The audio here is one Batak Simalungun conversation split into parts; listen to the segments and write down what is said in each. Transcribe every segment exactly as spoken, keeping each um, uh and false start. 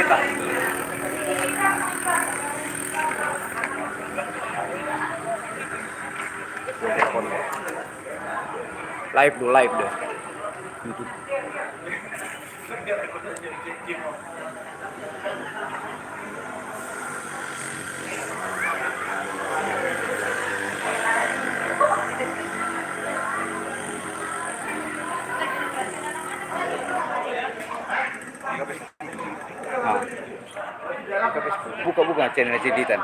Live dulu, live dulu. Ah. Buka-buka channel Cilitan.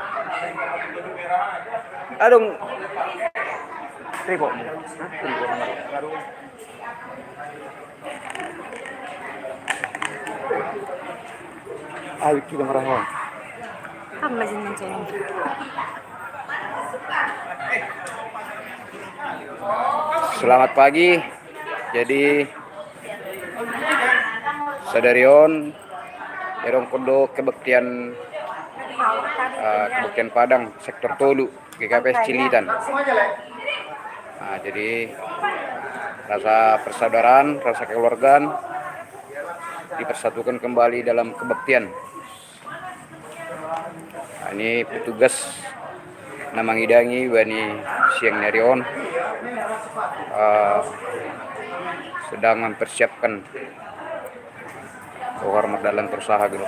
Adong. Report. Ayo kita merahon. Apa sih mencolong? Selamat pagi. Jadi sadarion erong kodo kebaktian, eh, kebaktian Padang sektor tolu. G K P S Cilitan. Nah, jadi rasa persaudaraan, rasa kekeluargaan dipersatukan kembali dalam kebaktian. Nah, ini petugas na mangidangi bani siang ni ari on, eh, sedang mempersiapkan. Oh, hormat dalam perusaha gitu.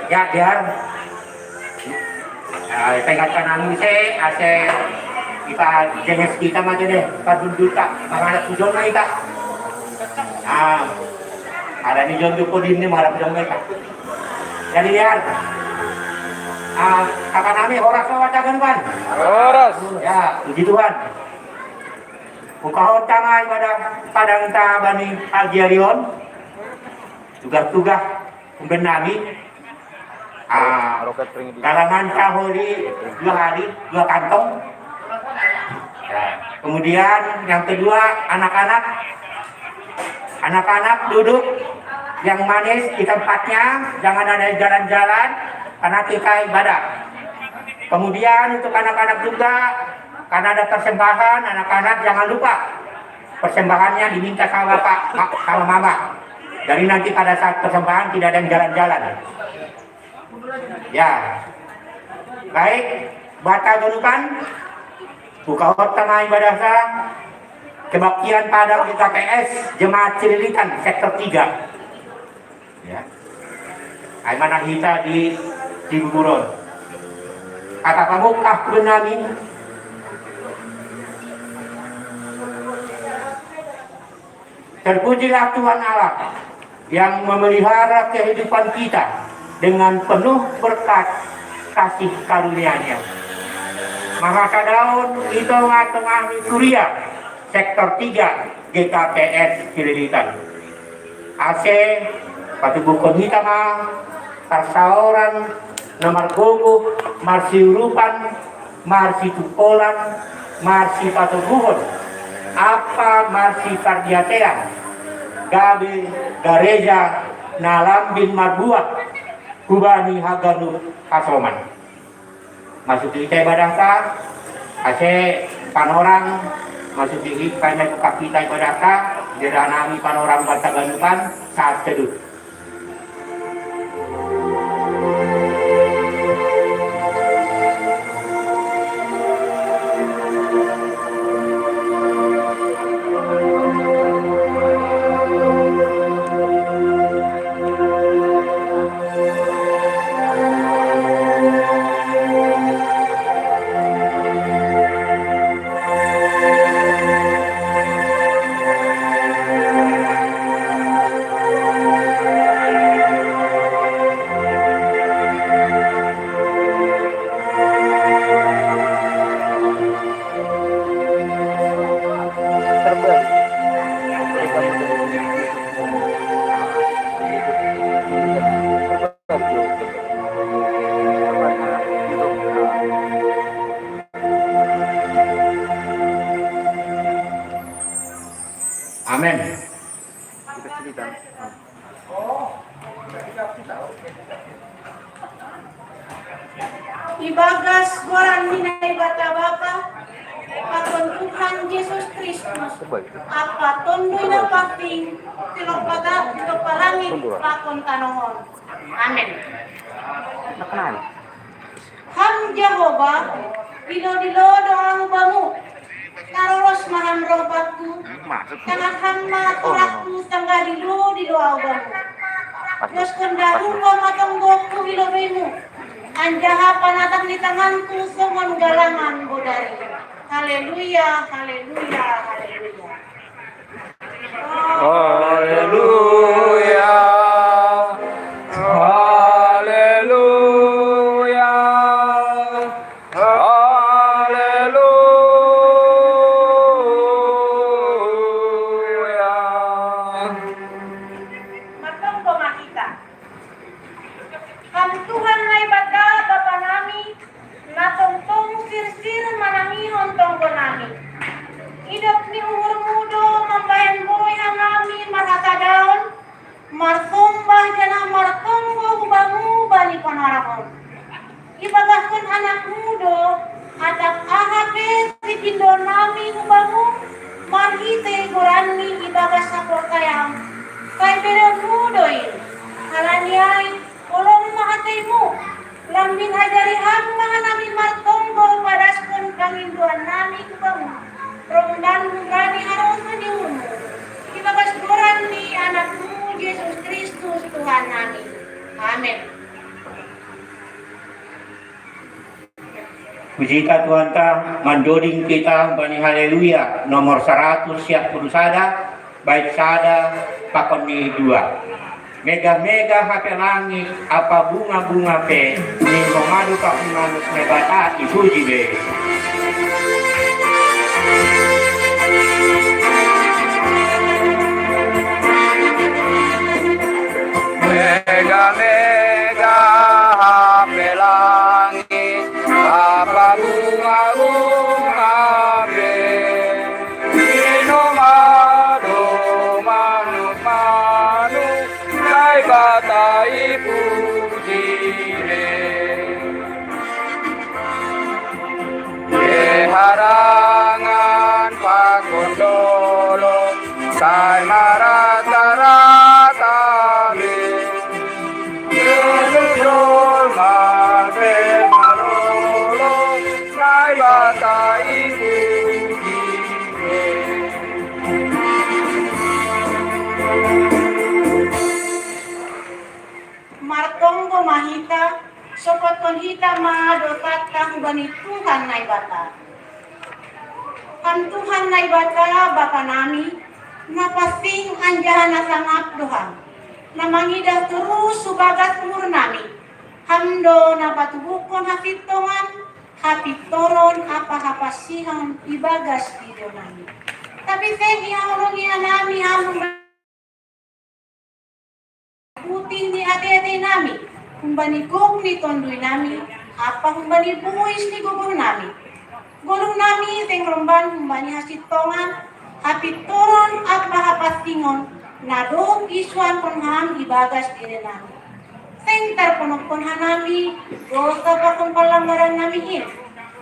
Ya, biar. Ah, pengatakan anu se, ase ipa jenges kita mah deh, padun duta, mangala tujuan lah kita. Nah, ada ni John Joko di ini malah bilang mereka. Jadi biar, ah, kata nami horas lewat kan? Horas. Ya, puji Tuhan. Ukahon tama ibadah padang ta bani pagi hari on. Tugas-tugas Umben nami, ah, kalangan kaholi dua hari, dua kantong. Ya. Kemudian yang kedua, anak-anak. Anak-anak duduk yang manis di tempatnya, jangan ada jalan-jalan, karena kita ibadah. Kemudian untuk anak-anak juga, karena ada persembahan, anak-anak jangan lupa persembahannya diminta sama bapak, ma-, sama mama. Jadi nanti pada saat persembahan tidak ada yang jalan-jalan. Ya. Baik, bata ganupan, buka hot tama ibadah sa, kebaktian Padang G K P S, Jemaat Cililitan, sektor tiga. Ya. Ai mana kita di, di Buburon. Kata pamukah benami. Terpujilah Tuhan Allah yang memelihara kehidupan kita dengan penuh berkat kasih karunia-Nya. Mahasa daun ito nga tengah ni Surya, sektor tiga, G K P S Cililitan. Ase, patubukon hita ma, parsaoran, na margogo, marsiurupan, marsitukolan, marsipatoguhon, ampa marsipardiatean, gabe gareja na lambin marbuah, hubani haganup hasoman. Masuki hita ibadah ta, ase panorang, masuki hita na buka hita ibadah ta, jera nami panorang banta ganupan, saat teduh. Amin. Kita cerita. Ibagas goran ni Naibata Bapa, pakon Tuhan Jesus Kristus, Apa Tonduy Napansing, tilok langit pakon tanoh on. Amin. Ham Jahowa, dilo-dilo do ahu bamu. Taroros ma ham roh bangku, tangan ham ma torangku sanggah dilo-dilo ahu bamu. Doskon dahu ma tonggongku i lobeimu, anjaha panatang ni tanganku songon galangan bodari. Haleluya, haleluya, haleluya. Haleluya. Haleluya. Haleluya. Martonggo ma hita. Ham Tuhan Naibata Bapa nami, na tongtong sirsir manangihon tonggo nami. Idop ni uhurmu do mambahen boi hanami marhasadaon, marsombah janah martonggo hu bamu bani panorang on. Ibagaskon anakmu do, atap aha pe sipindo nami hu bamu, marhitei goranni ibagas haporsayaon, sai bereonmu do i. Halani ai, holong ma ateimu, lambin ajari ham ma hanami martonggo padaskon pangindoan nami tu bamu, romban humbani harosuh ni uhurmu, ibagas goran ni anakmu Jesus Kristus Tuhan nami. Amen. Puji ta Tuhanta, mandoding kita bani Haleluya nomor saratus siapulu sada, bait sada pakon ni dua. Mega-mega hape langit, apa bunga-bunga pe, ni mongadu pakunganus Naibata ipuji be. Mega-mega hape langit, apa bunga-bunga pe, inuma do manuk-manuk, Naibata ipuji be. Harangan pakon dolok, sai marata-rata be. Jujur jolma pe marolok, Naibata ipuji be. Martonggo ma hita, sopotkon hita ma dosanta hubani Tuhan Naibata. Ham Tuhan Naibata, Bapa nami, na pansing anjaha na sangap do Ham, na mangidah torus hu bagas uhur nami. Ham do na patubuhkon hasintongan, hapintoron ampa hapansingkon ibagas dirinami. Tapi seng ihaholongi hanami Ham putih ni ate-ate nami, humbani gok ni tonduy nami, ampa humbani bois ni gogoh nami. Goluh nami seng romban humbani hasintongan, hapintoron ampa hapansingon, na dob isuankon Ham ibagas dirinami. Seng tarponophon hanami dosa pakon panlanggaran nami in.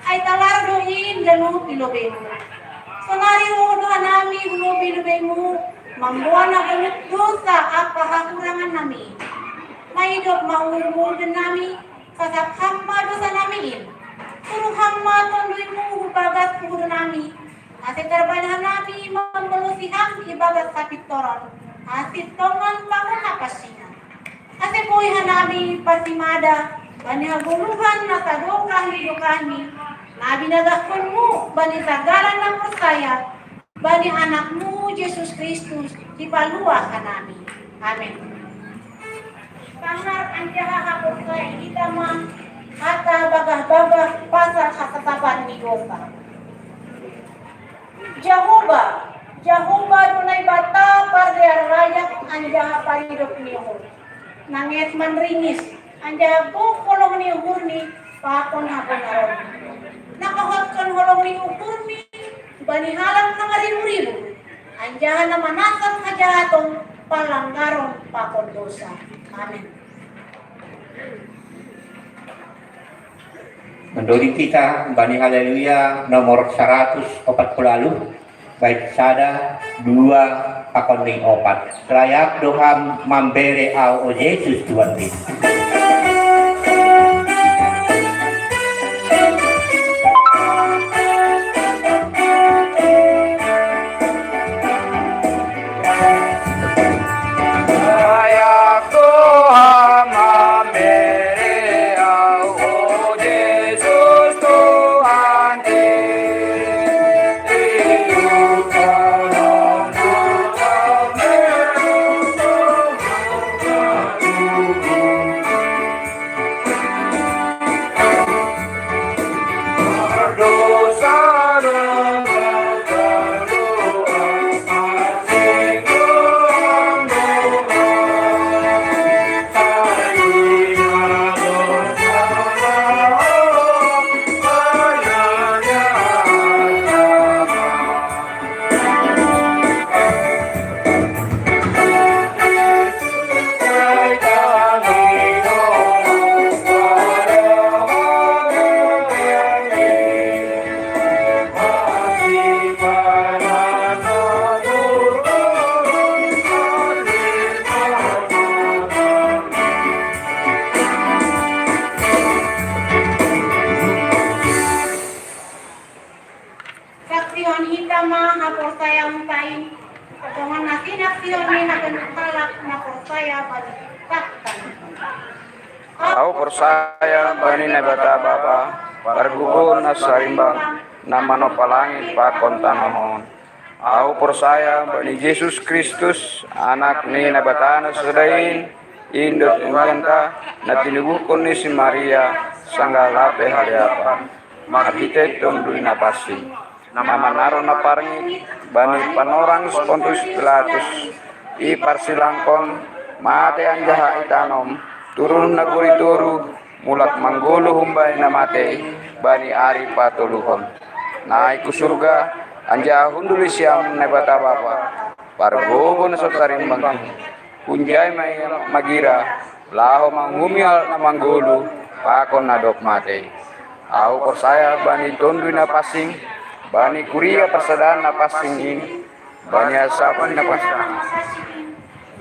Ai talar do in ganup i lobeimu. Sonari roh do hanami hu lobei-lobeimu, mamboan na ganup dosa ampa hahurangan nami. Maidop ma uhur-uhur nami, sasap Ham ma dosa nami in. Suruh Ham ma tonduymu hu bagas uhur nami, ase tarbahen hanami mambalosi Ham ibagas hapintoron, hasintongan pakon hapansingon. Ase boi hanami pasimada bani hagoluhan na sadokah ni dokahni, na binagahkonmu bani sagala na porsaya, bani Anakmu Jesus Kristus, Sipaluah hanami. Amen. Sangap anjaha haporsaya hita ma hata bagah-bagah pasal hasasapan ni dosa. Jahowa, Jahowa do Naibata pardear rajak anjaha paridop ni uhur. Nanget manringis, anjaha gok holong ni uhurni pakon habonaron. Na pahotkon holong ni uhurni bani halak na maribu-ribu, anjaha na manasap hajahaton palanggaron pakon dosa. Amin. Mandoding kita bani Haleluya nomor saratus opat puluh alu, bait sada, dua, pakon ni opat. Layak do Ham mambere au, o Jesus Tuhan kita. Saksihon hita ma haporsayaonta i, dongan na sinaksihon ni haganup halak na porsaya bani Tuhan. Ahu porsaya bani Naibata Bapa, Pargogoon na sarimbang, na manompa langit pakon tanoh on. Ahu porsaya bani Jesus Kristus, Anak ni Naibata na sasada in, in do Tuhanta, na tinubuhkon ni si Maria, sanggah lam pe haleapan, marhitei Tonduy Napansing, na manaron na parngit bani panorang si Pontius Pilatus, iparsilangkon, matei anjaha itanom, turun nagori toruh, mulak manggoluh humbani na matei bani ari patoluhon. Naik hu surga, anjaha hundul i siamun Naibata Bapa, Pargogoon na so sarimbang i. Hunjai ma ia magira, laho manguhumi halak na manggoluh pakon na dob matei. Ahu porsaya bani Tonduy Napansing, bani kuria parsadaan na pansing in, bani hasapan na pansing,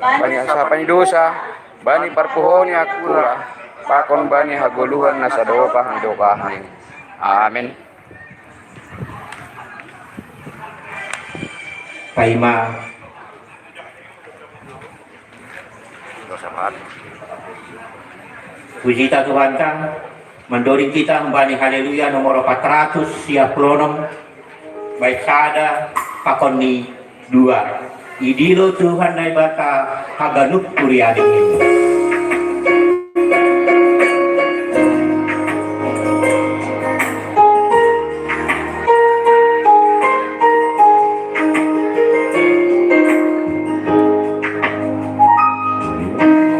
bani hasapan ni dosa, bani parpuho ni angkula, pakon bani hagoluhan na sadopah ni dokahni. Amin. Paima. Puji hita Tuhanta, mandoding hita humbani Haleluya nomor opat ratus sia puluh onom, bait sada, pakon ni dua. Idilo Tuhan Naibata haganup kuria ni.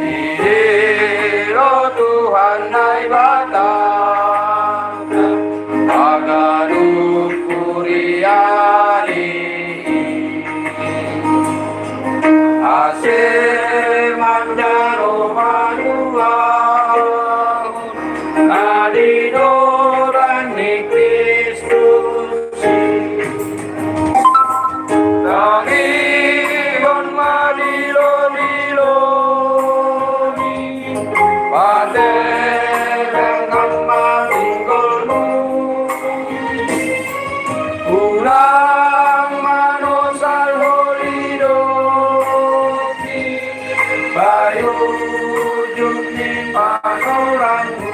Idilo Tuhan Naibata haganup kuria ni i. Ase manjalo manuhor na dinoran ni Kristus i. Tangihon ma dilodilo ni, patereng ma pinggolmu. Ulang manosal ho lidomi, bayu ujung ni panorangmu.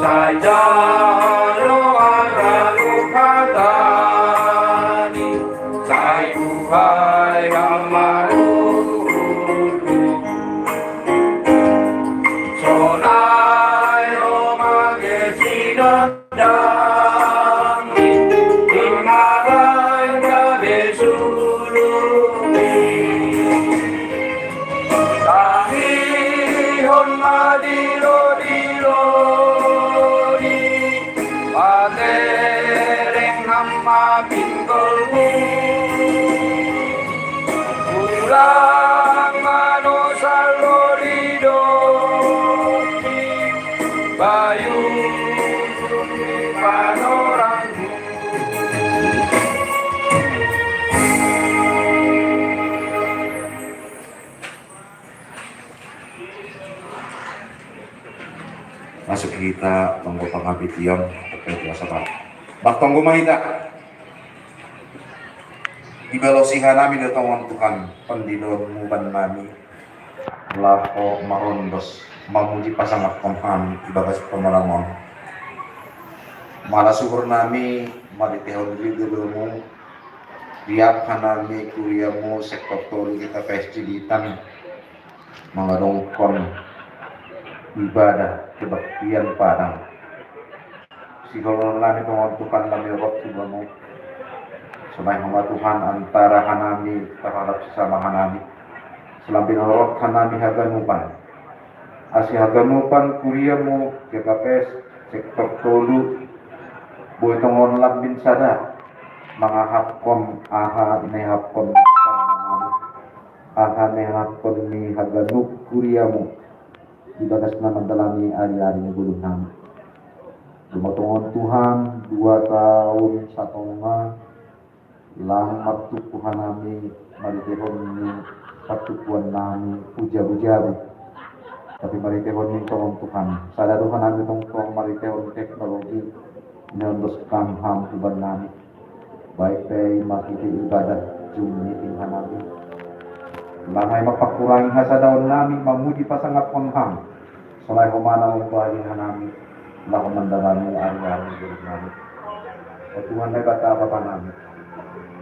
Sai jalo haganup hatani, sai buhai hamaruhutku. Sonai ro ma gesinondangmi, imalan gabe suluhmi. Tangihon ma dilodiloni, patereng ham ma pin Ulang mano saldo di doki, bayu di panorangku. Masuk kita tonggo pangabitian, pakai biasa, Pak. Bak tonggo mahita. Ibalosi hanami do tongon Tuhan, pandinonmu bannami, laho marondos, mamuji pasangaphon hanami ibagas pamarangon. Malas uhurnami, maritehon di dolomu, riap hanami kuriamu sektor tolu kita P S C Ditan, mangadongkon ibadah kebaktian Padang. Siholongan nami tongon Tuhan nami rot tu bamu. Sonai homa Tuhan antara hanami terhadap sesama hanami. Selambin rot hanami haganupan. Asi haganupan kuriamu G K P S sektor tolu. Boi tongon lambin sada. Mangahapkon aha nehaphon. Aha nehaphon ni haganup kuriamu. Ibagas na mandalani ari-ari ni gulung nami. Dumotongon Tuhan, dua taon satonga, lang martumpu hanami, maritehon ni partumpuan nami, ujabu-jabu. Tapi maritehon ni tongon Tuhan. Sada do hanami tongtong maritehon teknologi, niondos kam ham uban nami. Baik pe marhite ibadah, Zoom meeting hanami. Langai mapakurangi hasadaon nami, mamuji pasangaphon ham. Sonai homa na mambahen hanami, laho mandalani ari-ari ni gulung nami. O Tuhan Naibata Bapa nami.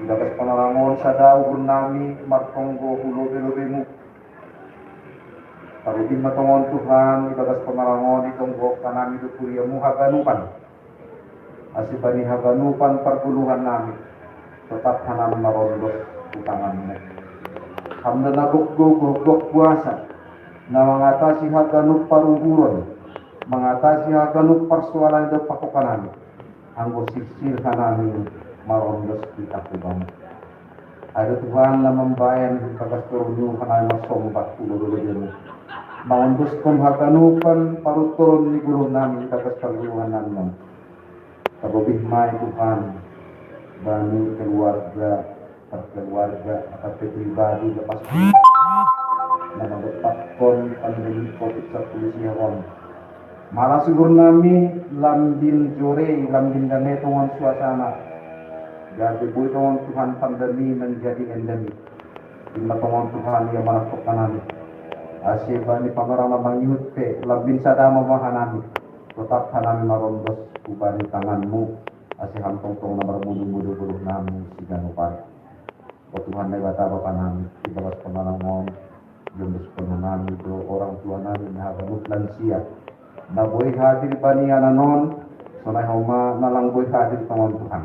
Ibagas pamarangon sada uhur nami, martonggo hu lobe-lobemu. Tarlumobi ma tongon Tuhan, ibagas pamarangon i tonggo hanami do kuriamu haganupan. Asi bani haganupan pargoluhan nami, totap hanami marondos tu tanganmu. Ham do na goggo-goggo kuasa, na mangatasi haganup paruhuron, mangatasi haganup parsoalan do pakokanami. Anggo silsil hanami marondos kita tu bamu. Ai do Tuhan na mambahen ibagas torumu hanami marsomba tu lobe-lobemu. Mangondoskon haganupan paruntoron ni gulung nami ibagas pargoluhan nami on. Tarlumobi ma i Tuhan, bani keluarga, parkeluarga, atau pribadi lepas na mandompakkon pandemi covid sapuluh sia on. Malas uhur nami, lambin jore, lambin dame tongon suasana. Gabe boi tongon Tuhan pandemi menjadi endemi. I ma tongon Tuhan ia manangkok hanami. Asi bani panorama mangihut pe, lambin sada ma hanami. Totap hanami marondos hubani tanganmu. Asi ham tongtong na marmudu-mudu goluh nami siganup ari. O Tuhan Naibata Bapa nami, ibagas pamarangon, iondoskon hanami do orang tua nami na haganup lansia. Na boi hadir bani anan on, sonai homa na lang boi hadir tongon Tuhan.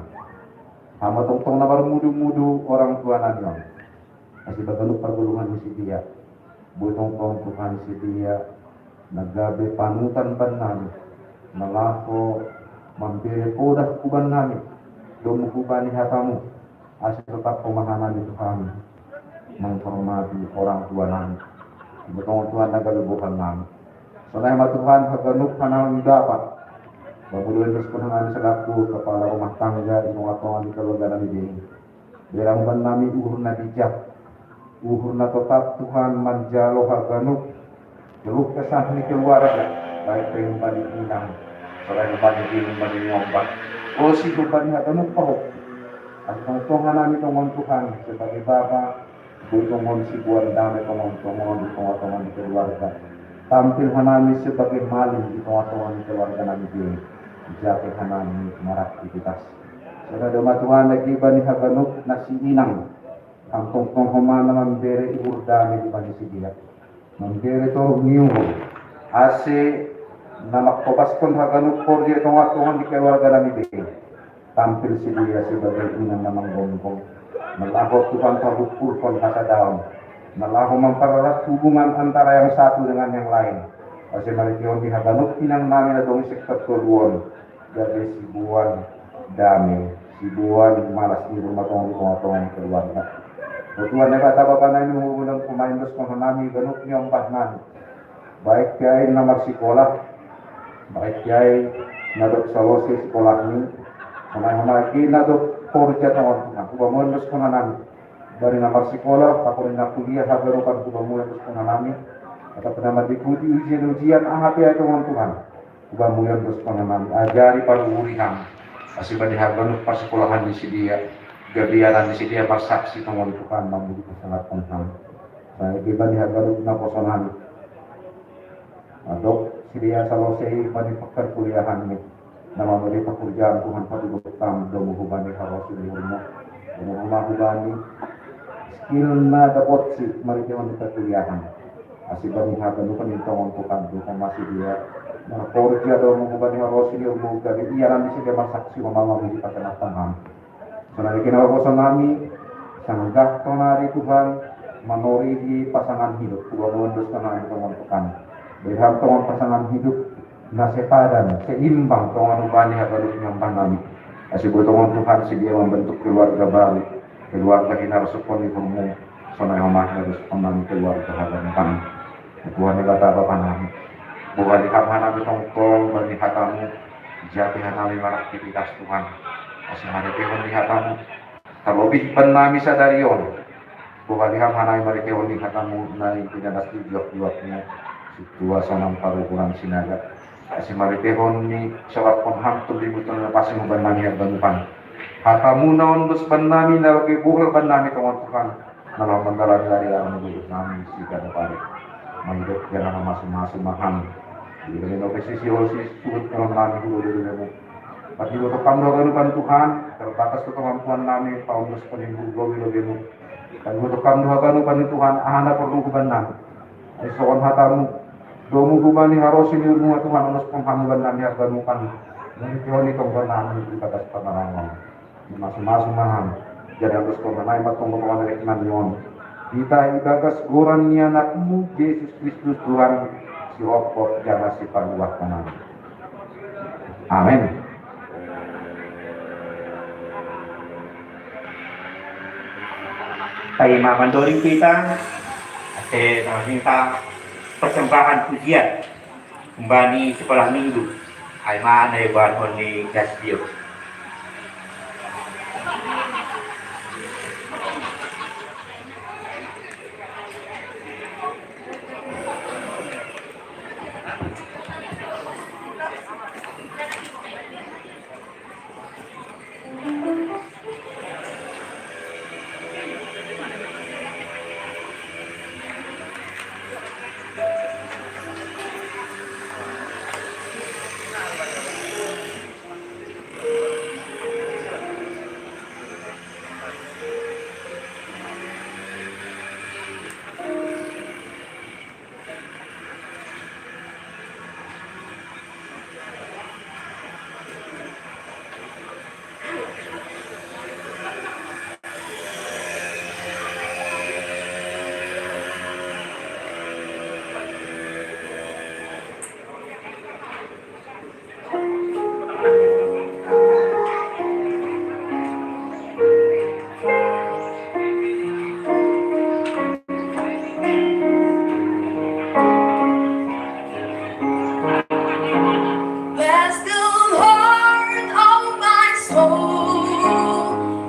Ham ma tongtong na marmudu-mudu orang tua nami on. Asi baganup pargoluhan ni sidea. Boi tongtong Tuhan sidea, na gabe panutan bannami, na laho mambere podah hubannami, domu hubani hatamu, asa totap homa hanami Tuhan, menghormati orang tua nami. Boi tongon Tuhan na gabe bohal nami. Sonai ma Tuhan haganup hanami Bapa. Bamu do endoskon hanami selaku kepala rumah tangga di tonga-tonga ni keluarga nami dei. Bere hubannami uhur na bijak, uhur na totap Tuhan manjalo haganup keluh kesah ni keluarga, baik pe humbani inang, sonai humbani gilum, humbani ni ombak, ro si humbani haganup pahop. Antong tonga nami tongon Tuhan sebagai Bapa, boi tongon siboan dame tongon-tongon di tonga-tonga ni keluarga. Tampil hanami sebagai malim di tonga-tonga ni keluarga nami dei. Jaga hanami maraktivitas. Sonai do ma Tuhan lagi bani haganup na si inang. Antong tong homa na mambere uhur dame di bani sidea. Mambere toruh ni uhur. Ase na mangkobaskon haganup horja di tonga-tonga ni keluarga nami dei. Tampil sidea sebagai inang na manggomgom. Na laho Tuhan pabukulkon hasadaon. Na laho mempererat hubungan antara yang satu dengan yang lain. Ase marition di haganup inang nami na dong sektor tolu on. Gabe siboan dame. Siboan malas ni rumah tongon, tongon keluarga. Tuhan Debata Bapa nami, mangudurhon Ho ma, endorse-hon Ho nami ganup ni ombas nami. Baik pia i na marsikola, baik pia i na dob salose sikolahni, sonai homa i na dob horja tongon Tuhan. Hubamu endorse-hon Ho nami. Bahen na marsikola, pakon na kuliah haganupan, hubamu endorse-hon Ho nami. Atap na mangikuti ujian-ujian, aha pe tongon Tuhan. Hubamu endorse-hon Ho nami, ajari, paruhuri hami. Ase bahen haganup parsikolahan ni sidea, gabe ianan ni sidea marsaksi tongon Tuhan, mamuji pasangaphon Ham. Sai pe bahen haganup naposo nami. Adong sidea salose i bahen parkuliahanni. Na mamolei pangkorjaan Tuhan, patuduhon Ham domu hubani haroro ni uhurmu. Domu homa hubani skill na dapotsi marhiteihon ni parkuliahan. Ase bahen haganupan i tongon Tuhan, tuduhon ma sidea. Na horja domu hubani haroro ni uhurmu, gabe ianan ni sidea marsaksi, mamuji pasangaphon Ham. Sonari pe naposo nami, sanggah tonari Tuhan, manorang di pasangan hidup, hubamu endorse-hon Ham tongon Tuhan. Bahen Ham tongon pasangan hidup, na sepadan, seimbang tongon hubani haganup ni ombas nami. Ase boi tongon Tuhan sidea mambentuk keluarga baru, keluarga hinarosuhon ni uhurmu, sonai homa hinarosuhon nami keluarga haganupan. Tuhan Debata Bapa nami, bohali Ham hanami tongtong bani hatamu, ija pe hanami maraktivitas Tuhan. Ase marhiteihon ni hatamu, tarlobih bannami sadari on. Bohali Ham hanami marhiteihon ni hatamu na pinadas ni juak-juakmu, sintua sonang paruhuran sinaga. Ase marhiteihon ni surathon Ham Tondi-Mu, tona na pansing bannami haganupan. Hatamu na ondos bannami, na gabe bohal bannami tongon Tuhan. Na laho mandalani ari-ari ni uhur nami siganup ari. Mangidop jala mamasu-masu ma Ham. Di lobei ni ope sisi osi suhut nami hu lobei-lobeimu. Paiboto Ham do haganupan Tuhan, tarbatas do kemampuan nami, paondoskon ni hu lobei-lobeimu. Paiboto Ham do haganupan Tuhan, aha na porlu hubannami. Ai songon hatamu, domu hubani haroro ni uhurmu Tuhan, ondoskon Ham hubannami haganupan. Marhiteihon ni tonggo nami di bagas panarangon. Mamasu-masu ma Ham, jala ondoskon ma Ham i tonggo-tonggo na rek nami on. Hita ibagas goran ni Anakmu, Jesus Kristus Tuhan, sihophop jala sipaluah nami. Amen. Paima mandorong hita, ase mangiringi persembahan pujian. Humbani sikolah minggu, ai ma na iboan on ni Gaspio. Bless the Lord, oh my soul,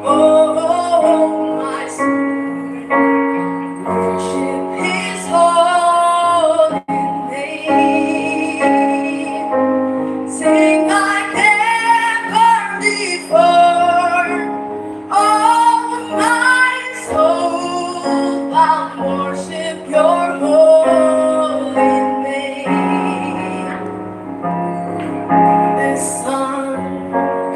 oh my soul, worship His holy name. Sing like never before, oh my soul, I'll worship Your holy name. The sun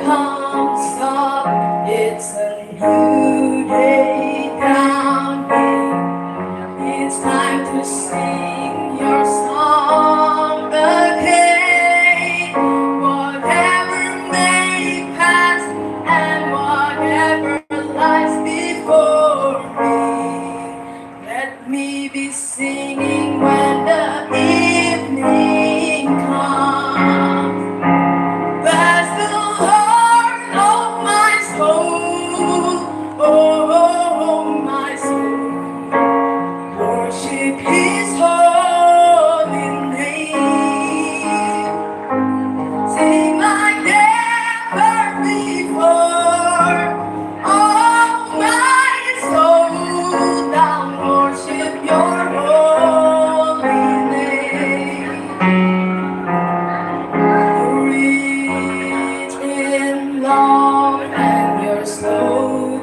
comes up, it's a new day down here. It's time to sing your song again. Whatever may pass and whatever lies before me, let me be singing when the evening comes. Bless the Lord, oh my soul.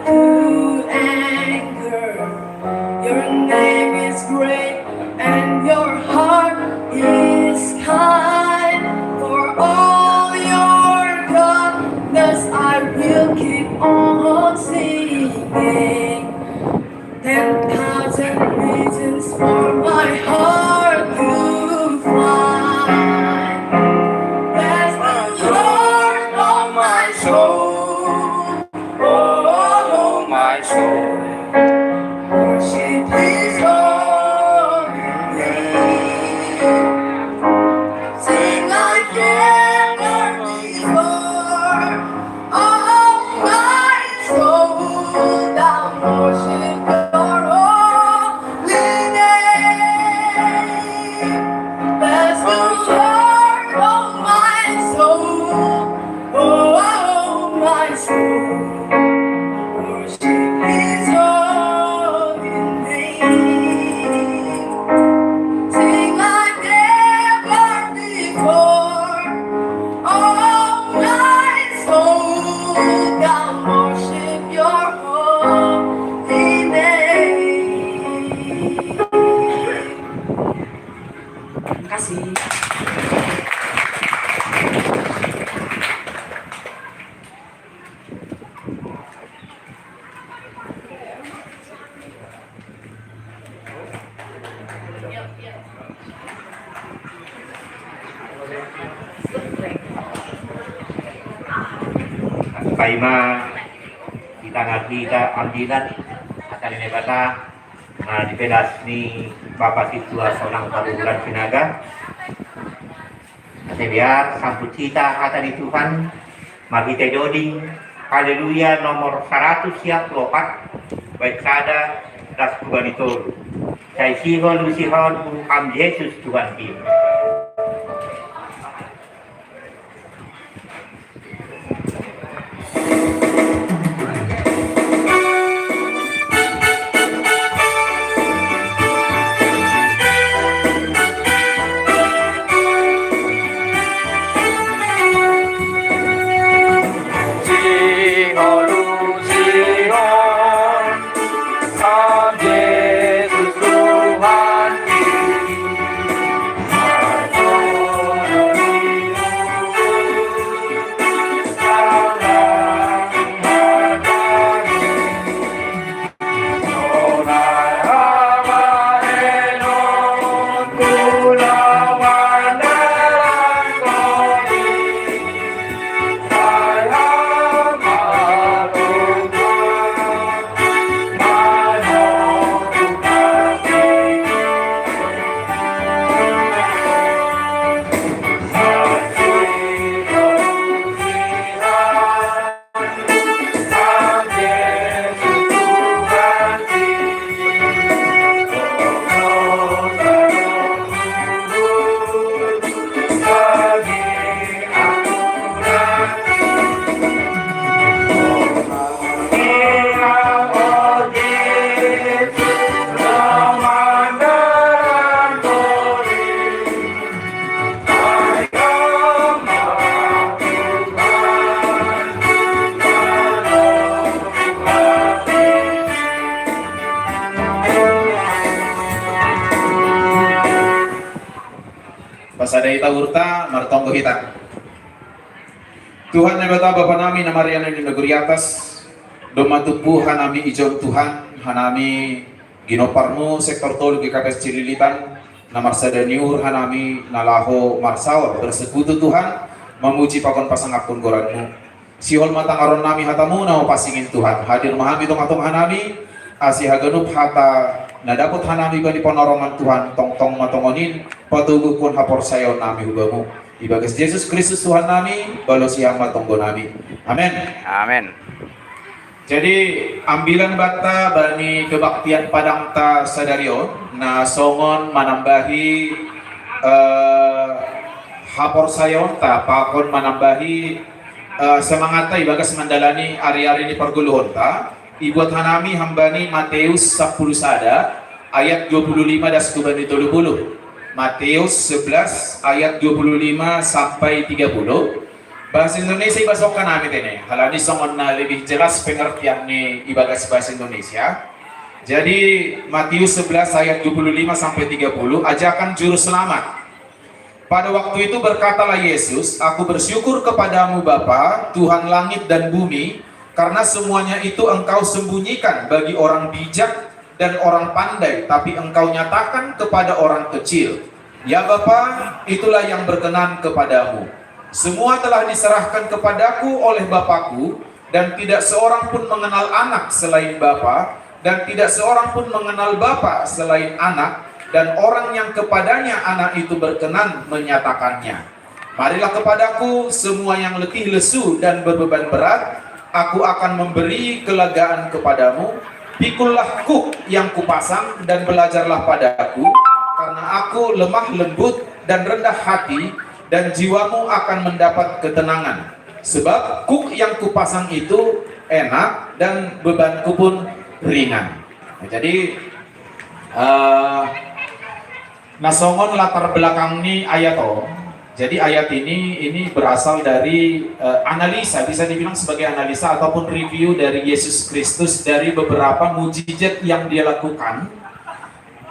to anger. Your name is great and your heart is kind. For all your goodness, I will keep on singing. Ten thousand reasons for my heart to find. Bless the Lord, oh my soul. Oh, my soul, worship His holy name. Sing like never before. Oh, my soul, thou worship Your holy name. Bless the Lord, oh my soul, oh my soul, worship His holy name. Sing like never before, oh my soul, thou worship Your holy name. Terima kasih. Paima kita ngerti ka ambilan akan ini kata, nah, di pedas ni Bapak Situa Sonang Paruburan Sinaga. Ate biar samput kita kata di Tuhan, mari kita joding Haleluya nomor seratus ya, empat, baik sada, das Tuhan itu. Saya sihol, sihol, Tuhan Yesus Tuhan kita. Pasada ita hurta, martonggo hita. Tuhan Naibata Bapa nami na marianan di nagori atas, domma tumpu hanami ijon Tuhan, hanami ginomparmu sektor tolu G K P S Cililitan, na marsada ni uhur hanami na laho marsaor bersekutu Tuhan, mamuji pakon pasangapkon goranmu. Sihol ma tangaron nami hatamu na pasingin Tuhan, hadir ma hami tongah-tongah nami, asi haganup hata na dapot hanami bani panarongan Tuhan, tongtong ma tongon in patoguhkon haporsayaon nami hubamu. Ibagas Jesus Kristus Tuhan nami, balosi ham ma tonggo nami. Amen. Amen. Jadi, ambilan banta bani kebaktian padangta sadari on, na songon manambahi, eh, haporsayaonta, pakon manambahi, eh, semangatta ibagas mandalani ari-ari ni pargoluhonta, ibuat hanami hambani Mateus sampulu sada ayat dua puluh lima das tu bani tolu puluh. Mateus sebelas ayat dua puluh lima sampai tiga puluh. Bahasa Indonesia ibasokan kami ini. Kalau ini songon na lebih jelas pengertian ni ibagas bahasa Indonesia. Jadi Matius sebelas ayat dua puluh lima sampai tiga puluh, ajakan juru selamat. Pada waktu itu berkatalah Yesus, "Aku bersyukur kepadamu Bapa, Tuhan langit dan bumi, karena semuanya itu Engkau sembunyikan bagi orang bijak dan orang pandai, tapi Engkau nyatakan kepada orang kecil. Ya Bapa, itulah yang berkenan kepadamu. Semua telah diserahkan kepadaku oleh Bapakku, dan tidak seorang pun mengenal Anak selain Bapa, dan tidak seorang pun mengenal Bapa selain Anak, dan orang yang kepadanya Anak itu berkenan menyatakannya. Marilah kepadaku semua yang letih lesu dan berbeban berat, aku akan memberi kelegaan kepadamu. Pikullah kuk yang kupasang dan belajarlah padaku, karena aku lemah lembut dan rendah hati, dan jiwamu akan mendapat ketenangan. Sebab kuk yang kupasang itu enak dan bebanku pun ringan." Nah, jadi, eh, na songon latar belakang ni ayat on. Jadi ayat ini, ini berasal dari, eh, analisa, bisa dibilang sebagai analisa ataupun review dari Yesus Kristus dari beberapa mujizat yang Dia lakukan,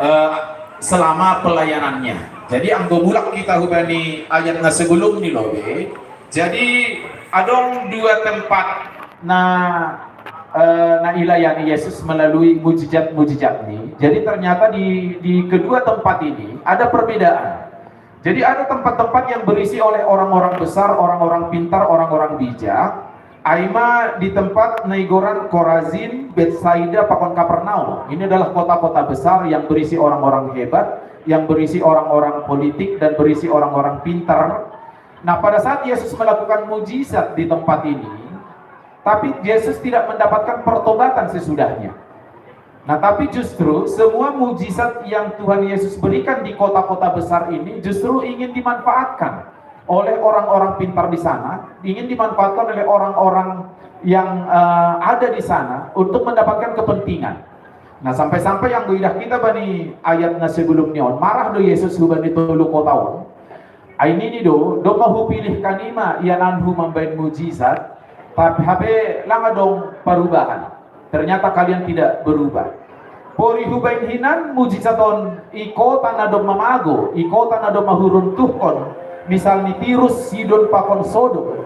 eh, selama pelayanannya. Jadi anggo mulak kita hubani ayat na sebelum ni lobe. Jadi adong dua tempat na, eh, na ilayani Yesus melalui mujizat-mujizat ni. Jadi ternyata di, di kedua tempat ini ada perbedaan. Jadi ada tempat-tempat yang berisi oleh orang-orang besar, orang-orang pintar, orang-orang bijak. Ai ma di tempat na igoran Korazin, Betsaida, pakon Kapernaum. Ini adalah kota-kota besar yang berisi orang-orang hebat, yang berisi orang-orang politik, dan berisi orang-orang pintar. Nah, pada saat Yesus melakukan mujizat di tempat ini, tapi Yesus tidak mendapatkan pertobatan sesudahnya. Nah, tapi justru semua mujizat yang Tuhan Yesus berikan di kota-kota besar ini justru ingin dimanfaatkan oleh orang-orang pintar di sana, ingin dimanfaatkan oleh orang-orang yang, eh, ada di sana untuk mendapatkan kepentingan. Nah, sampai-sampai yang idah kita bani ayat na sebelum ni on, marah do Yesus hubani tolu kota on. Ai nini do, domma hupilih hanima iananhu mambahen mujizat, tapi hape lang adong parubahan. Ternyata kalian tidak berubah. Pori hubahen hinan mujizat on i kota na domma mago, i kota na domma huruntuhkon, misal ni Tirus, Sidon pakon Sodom.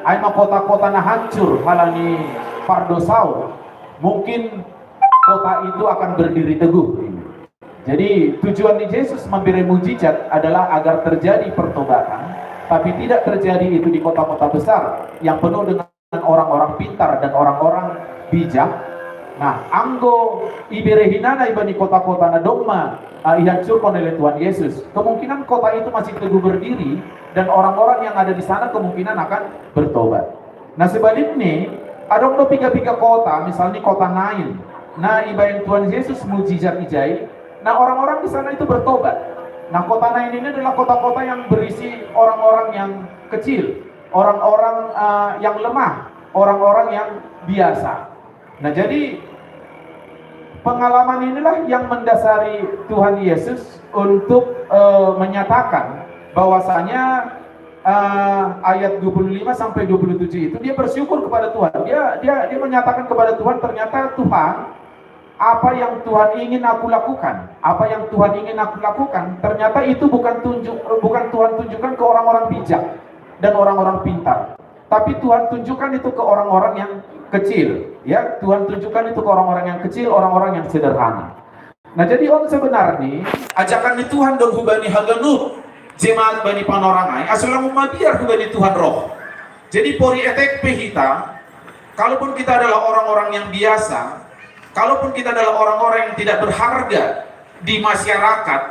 Ai ma kota-kota na hancur halani pardosaon. Mungkin kota itu akan berdiri teguh. Jadi tujuan ni Yesus memberi mujizat adalah agar terjadi pertobatan, tapi tidak terjadi itu di kota-kota besar yang penuh dengan orang-orang pintar dan orang-orang bijak. Nah, anggo ibere hinan i bani kota-kota na domma, eh, ihancurkon oleh Tuhan Yesus, kemungkinan kota itu masih teguh berdiri dan orang-orang yang ada di sana kemungkinan akan bertobat. Nah, sebaliknya, adong do piga-piga kota, misalnya kota Nain. Nah, ibahen Tuhan Yesus mujizat ijai, nah, orang-orang di sana itu bertobat. Nah, kota Nain ini adalah kota-kota yang berisi orang-orang yang kecil, orang-orang, eh, yang lemah, orang-orang yang biasa. Nah, jadi pengalaman inilah yang mendasari Tuhan Yesus untuk, eh, menyatakan bahwasanya, eh, ayat dua puluh lima sampai dua puluh tujuh itu dia bersyukur kepada Tuhan. Dia, dia, dia menyatakan kepada Tuhan, "Ternyata Tuhan, apa yang Tuhan ingin aku lakukan, apa yang Tuhan ingin aku lakukan, ternyata itu bukan tunjuk, bukan Tuhan tunjukkan ke orang-orang bijak dan orang-orang pintar, tapi Tuhan tunjukkan itu ke orang-orang yang kecil, ya. Tuhan tunjukkan itu ke orang-orang yang kecil, orang-orang yang sederhana." Nah, jadi on sebenarnya ajakan ni Tuhan do hubani haganup jemaat bani Panorang ai, asa unang mabiar hubani Tuhan roh. Jadi pori etek pe hita, kalaupun kita adalah orang-orang yang biasa, kalaupun kita adalah orang-orang yang tidak berharga di masyarakat,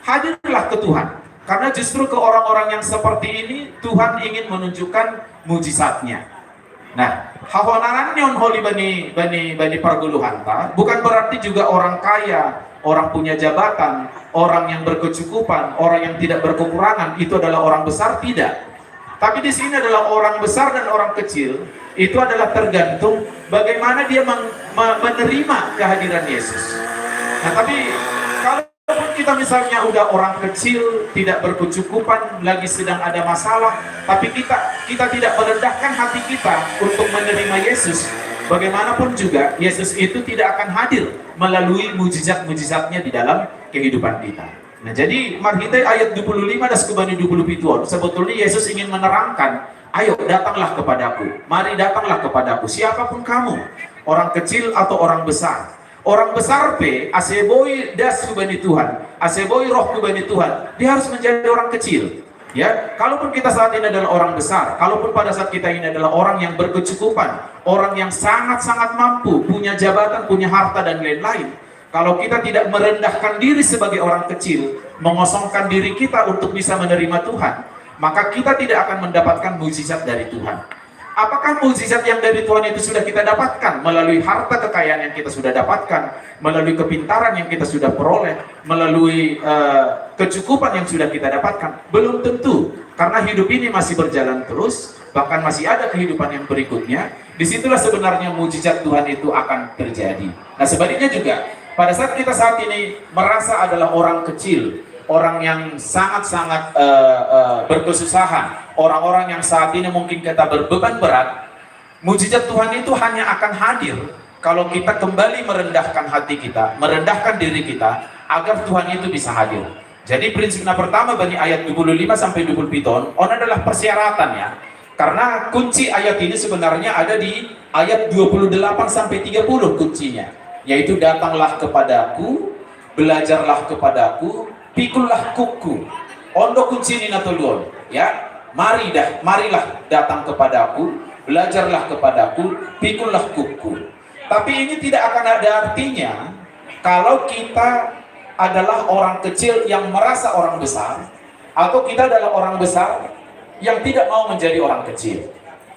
hadirlah ke Tuhan. Karena justru ke orang-orang yang seperti ini Tuhan ingin menunjukkan mujizatnya. Nah, hahonaran ni on holi bani, bani, bani pargoluhanta bukan berarti juga orang kaya, orang punya jabatan, orang yang berkecukupan, orang yang tidak berkekurangan itu adalah orang besar, tidak. Tapi di sini adalah orang besar dan orang kecil, itu adalah tergantung bagaimana dia meng- me- menerima kehadiran Yesus. Nah, tapi kalau kita misalnya udah orang kecil, tidak berkecukupan, lagi sedang ada masalah, tapi kita kita tidak merendahkan hati kita untuk menerima Yesus, bagaimanapun juga Yesus itu tidak akan hadir melalui mujizat-mujizatnya di dalam kehidupan kita. Nah, jadi marhitei ayat dua puluh lima das kubani dua puluh pitu on, sebetulnya Yesus ingin menerangkan, ayo datanglah kepadaku, mari datanglah kepadaku, siapapun kamu, orang kecil atau orang besar. Orang besar pe, ase boi das kubani Tuhan, ase boi roh kubani Tuhan, dia harus menjadi orang kecil. Ya, kalaupun kita saat ini adalah orang besar, kalaupun pada saat kita ini adalah orang yang berkecukupan, orang yang sangat-sangat mampu, punya jabatan, punya harta dan lain-lain, kalau kita tidak merendahkan diri sebagai orang kecil, mengosongkan diri kita untuk bisa menerima Tuhan, maka kita tidak akan mendapatkan mujizat dari Tuhan. Apakah mujizat yang dari Tuhan itu sudah kita dapatkan melalui harta kekayaan yang kita sudah dapatkan, melalui kepintaran yang kita sudah peroleh, melalui uh, kecukupan yang sudah kita dapatkan? Belum tentu, karena hidup ini masih berjalan terus, bahkan masih ada kehidupan yang berikutnya. Disitulah sebenarnya mujizat Tuhan itu akan terjadi. Nah, sebaliknya juga, pada saat kita saat ini merasa adalah orang kecil, orang yang sangat-sangat uh, uh, berkesusahan, orang-orang yang saat ini mungkin kita berbeban berat, mujizat Tuhan itu hanya akan hadir kalau kita kembali merendahkan hati kita, merendahkan diri kita, agar Tuhan itu bisa hadir. Jadi prinsip na pertama bani ayat dua puluh lima sampai dua puluh pitu on, on adalah persyaratan ya. Karena kunci ayat ini sebenarnya ada di ayat dua puluh delapan sampai tiga puluh kuncinya, yaitu datanglah kepadaku, belajarlah kepadaku, pikullah kukku. On do kunci ini na tolu on, ya. Mari dah, marilah datang kepadaku, belajarlah kepadaku, pikullah kukku. Tapi ini tidak akan ada artinya kalau kita adalah orang kecil yang merasa orang besar, atau kita adalah orang besar yang tidak mau menjadi orang kecil.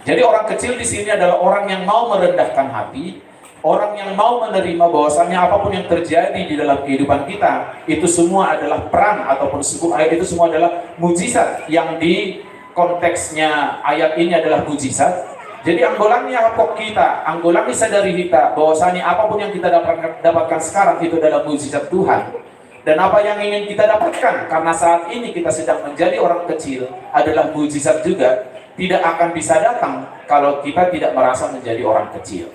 Jadi orang kecil di sini adalah orang yang mau merendahkan hati, orang yang mau menerima bahwasanya apapun yang terjadi di dalam kehidupan kita, itu semua adalah peran ataupun eh, itu semua adalah mujizat yang di konteksnya ayat ini adalah mujizat. Jadi anggolannya apa kita, anggolannya sadari kita bahwasanya apapun yang kita dapatkan, dapatkan sekarang itu adalah mujizat Tuhan. Dan apa yang ingin kita dapatkan karena saat ini kita sedang menjadi orang kecil adalah mujizat juga, tidak akan bisa datang kalau kita tidak merasa menjadi orang kecil.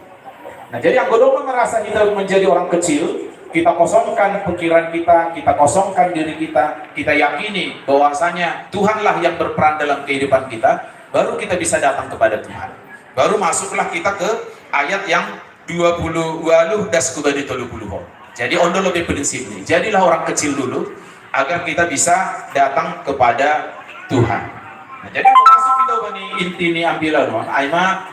Nah, jadi anggo domma merasa kita menjadi orang kecil, kita kosongkan pikiran kita, kita kosongkan diri kita, kita yakini bahwasanya Tuhanlah yang berperan dalam kehidupan kita, baru kita bisa datang kepada Tuhan. Baru masuklah kita ke ayat yang dua puluh waluh das kubani tolu puluh. Jadi on do lobi prinsip ini. Jadilah orang kecil dulu agar kita bisa datang kepada Tuhan. Nah, jadi masuk kita bani inti ni ambilan on. Ai ma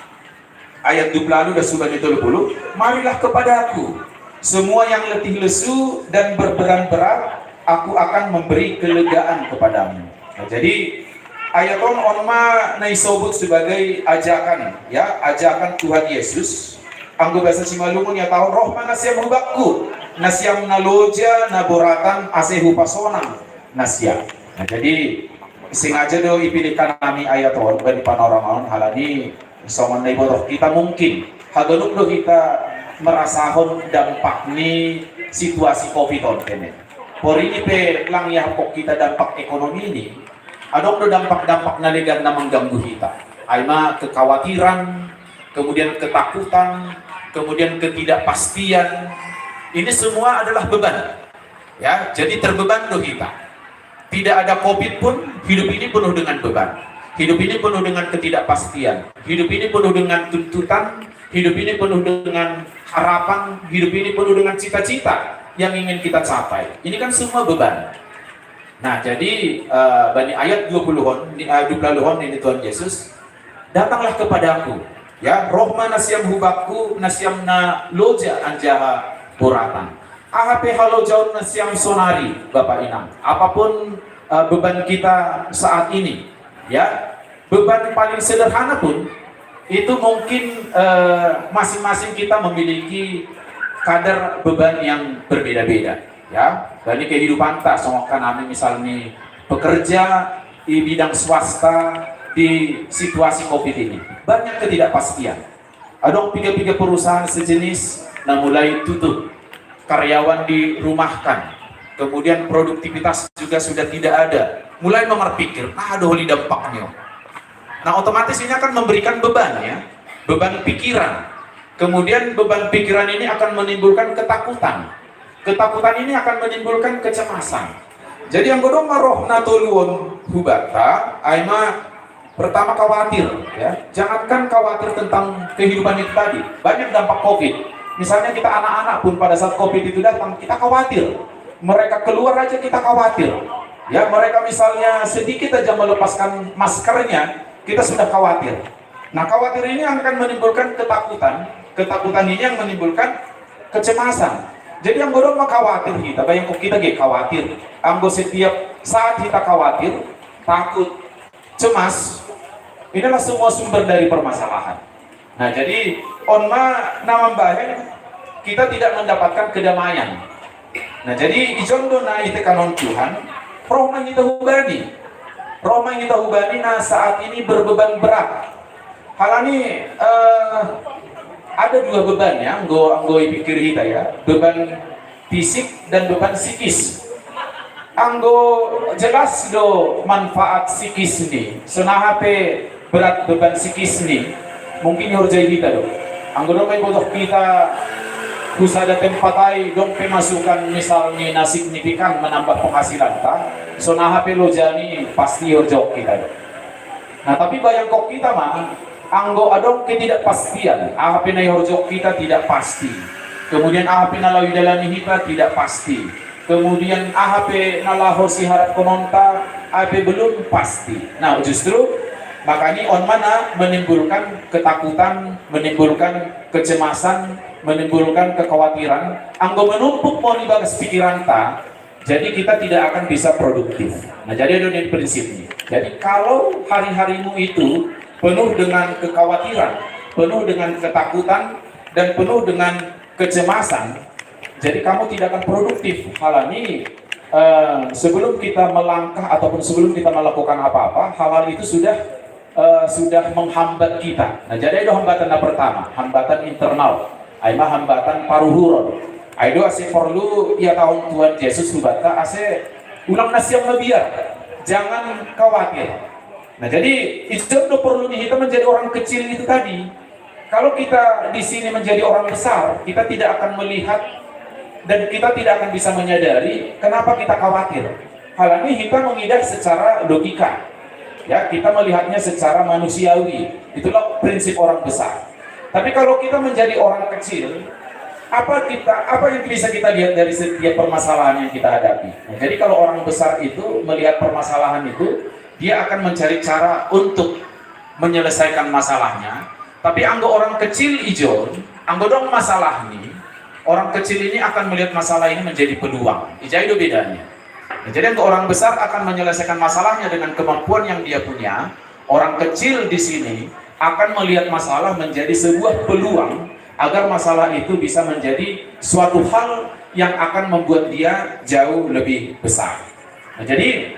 ayat dua puluh waluh das kubani tolu puluh. Marilah kepadaku, semua yang letih lesu dan berbeban berat, aku akan memberi kelegaan kepadamu. Nah, jadi ayat on on ma na isobut sebagai ajakan, ya, ajakan Tuhan Yesus. Anggo bahasa Simalungun ya tahu, roh ma nasiam hubakku, nasiam na loja, na boratan, ase hupasonang nasiam. Nah, jadi sengaja do ipilihkan nami ayat on bani panorang on halani songon na ibotoh kita mungkin haganup do kita merasahon dampak ni situasi covid on kene. Porini pe lang iahapkon kita dampak ekonomi ni, adong do dampak-dampak na legan na mengganggu kita. Ai ma kekhawatiran, kemudian ketakutan, kemudian ketidakpastian. Ini semua adalah beban. Ya, jadi terbeban do kita. Tidak ada covid pun, hidup ini penuh dengan beban. Hidup ini penuh dengan ketidakpastian. Hidup ini penuh dengan tuntutan. Hidup ini penuh dengan harapan. Hidup ini penuh dengan cita-cita yang ingin kita capai. Ini kan semua beban. Nah, jadi uh, bani ayat dua puluh on, uh, dua puluh on ini Tuhan Yesus, datanglah kepadaku. Ya, roh ma nasiam hubakku, nasiam na loja anjaha boratan. Aha pe halojaon nasiam sonari, Bapak Inang. Apapun uh, beban kita saat ini, ya, beban paling sederhana pun itu mungkin uh, masing-masing kita memiliki kadar beban yang berbeda-beda. Ya, bani kehidupanta, songon hami misalni pekerja di bidang swasta di situasi covid ini. Banyak ketidakpastian. Adong piga-piga perusahaan sejenis na mulai tutup, karyawan dirumahkan, Kemudian produktivitas juga sudah tidak ada. Mulai memerpikir, ah, ada holi dampaknya. Nah, otomatis ini akan memberikan beban, ya, beban pikiran. Kemudian beban pikiran ini akan menimbulkan ketakutan. Ketakutan ini akan menimbulkan kecemasan. Jadi anggo domma roh na tolu on hu banta, ai ma pertama khawatir, ya. Jangankan khawatir tentang kehidupan itu tadi, banyak dampak covid. Misalnya kita anak-anak pun pada saat covid itu datang, kita khawatir. Mereka keluar aja kita khawatir. Ya, mereka misalnya sedikit aja melepaskan maskernya, kita sudah khawatir. Nah, khawatir ini akan menimbulkan ketakutan. Ketakutan ini yang menimbulkan kecemasan. Jadi anggo domma khawatir hita, bayangkon hita ge khawatir. Anggo setiap saat hita khawatir, takut, cemas, inilah semua sumber dari permasalahan. Nah, jadi on ma na mambahen kita tidak mendapatkan kedamaian. Nah, jadi ijon do na itekanon Tuhan, roh ma hita hubani. Roh ma hita hubani na saat ini berbeban berat. Halani, eh, ada dua beban, ya, anggo, anggo ipikir hita, ya. Beban fisik dan beban psikis. Anggo jelas do manfaat psikis ni, songon aha pe berat beban psikis ni, mungkin ihorjai hita do. Anggo dong pe botoh hita hu sada tempat ai, dong pe masukan misalnya na signifikan menambah penghasilan ta, songon aha pe loja ni pasti ihorjai hita do. Nah, tapi bayangkon hita ma, anggo adong ketidakpastian, aha pe na ihorjai hita tidak pasti. Kemudian aha pe na laho idalani hita tidak pasti. Kemudian aha pe na laho siharapkononta, aha pe belum pasti. Nah, justru makanya on ma na menimbulkan ketakutan, menimbulkan kecemasan, menimbulkan kekhawatiran. Anggo menumpuk ma on ibagas pikiranta, jadi kita tidak akan bisa produktif. Nah, jadi ada prinsipnya. Jadi kalau hari-harimu itu penuh dengan kekhawatiran, penuh dengan ketakutan, dan penuh dengan kecemasan, jadi kamu tidak akan produktif. Halani, eh, sebelum kita melangkah ataupun sebelum kita melakukan apa-apa, hal-hal itu sudah, eh, sudah menghambat kita. Nah, jadi ada hambatan yang pertama, hambatan internal. Ai ma hambatan paruhuron. Ai do ase porlu ihatahon Tuhan Yesus hu banta ase ulang nasiam mabiar. Jangan khawatir. Nah, jadi ijon do porlu ni hita menjadi orang kecil itu tadi. Kalau kita di sini menjadi orang besar, kita tidak akan melihat dan kita tidak akan bisa menyadari kenapa kita khawatir. Halani hita mengidah secara logika. Ya, kita melihatnya secara manusiawi. Itulah prinsip orang besar. Tapi kalau kita menjadi orang kecil, apa kita, apa yang bisa kita lihat dari setiap permasalahan yang kita hadapi? Nah, jadi kalau orang besar itu melihat permasalahan itu, dia akan mencari cara untuk menyelesaikan masalahnya. Tapi anggo orang kecil ijon, anggo dong masalah ni, orang kecil ini akan melihat masalah ini menjadi peluang. Ijai do bedanya. Nah, jadi anggo orang besar akan menyelesaikan masalahnya dengan kemampuan yang dia punya. Orang kecil di sini akan melihat masalah menjadi sebuah peluang agar masalah itu bisa menjadi suatu hal yang akan membuat dia jauh lebih besar. Nah, jadi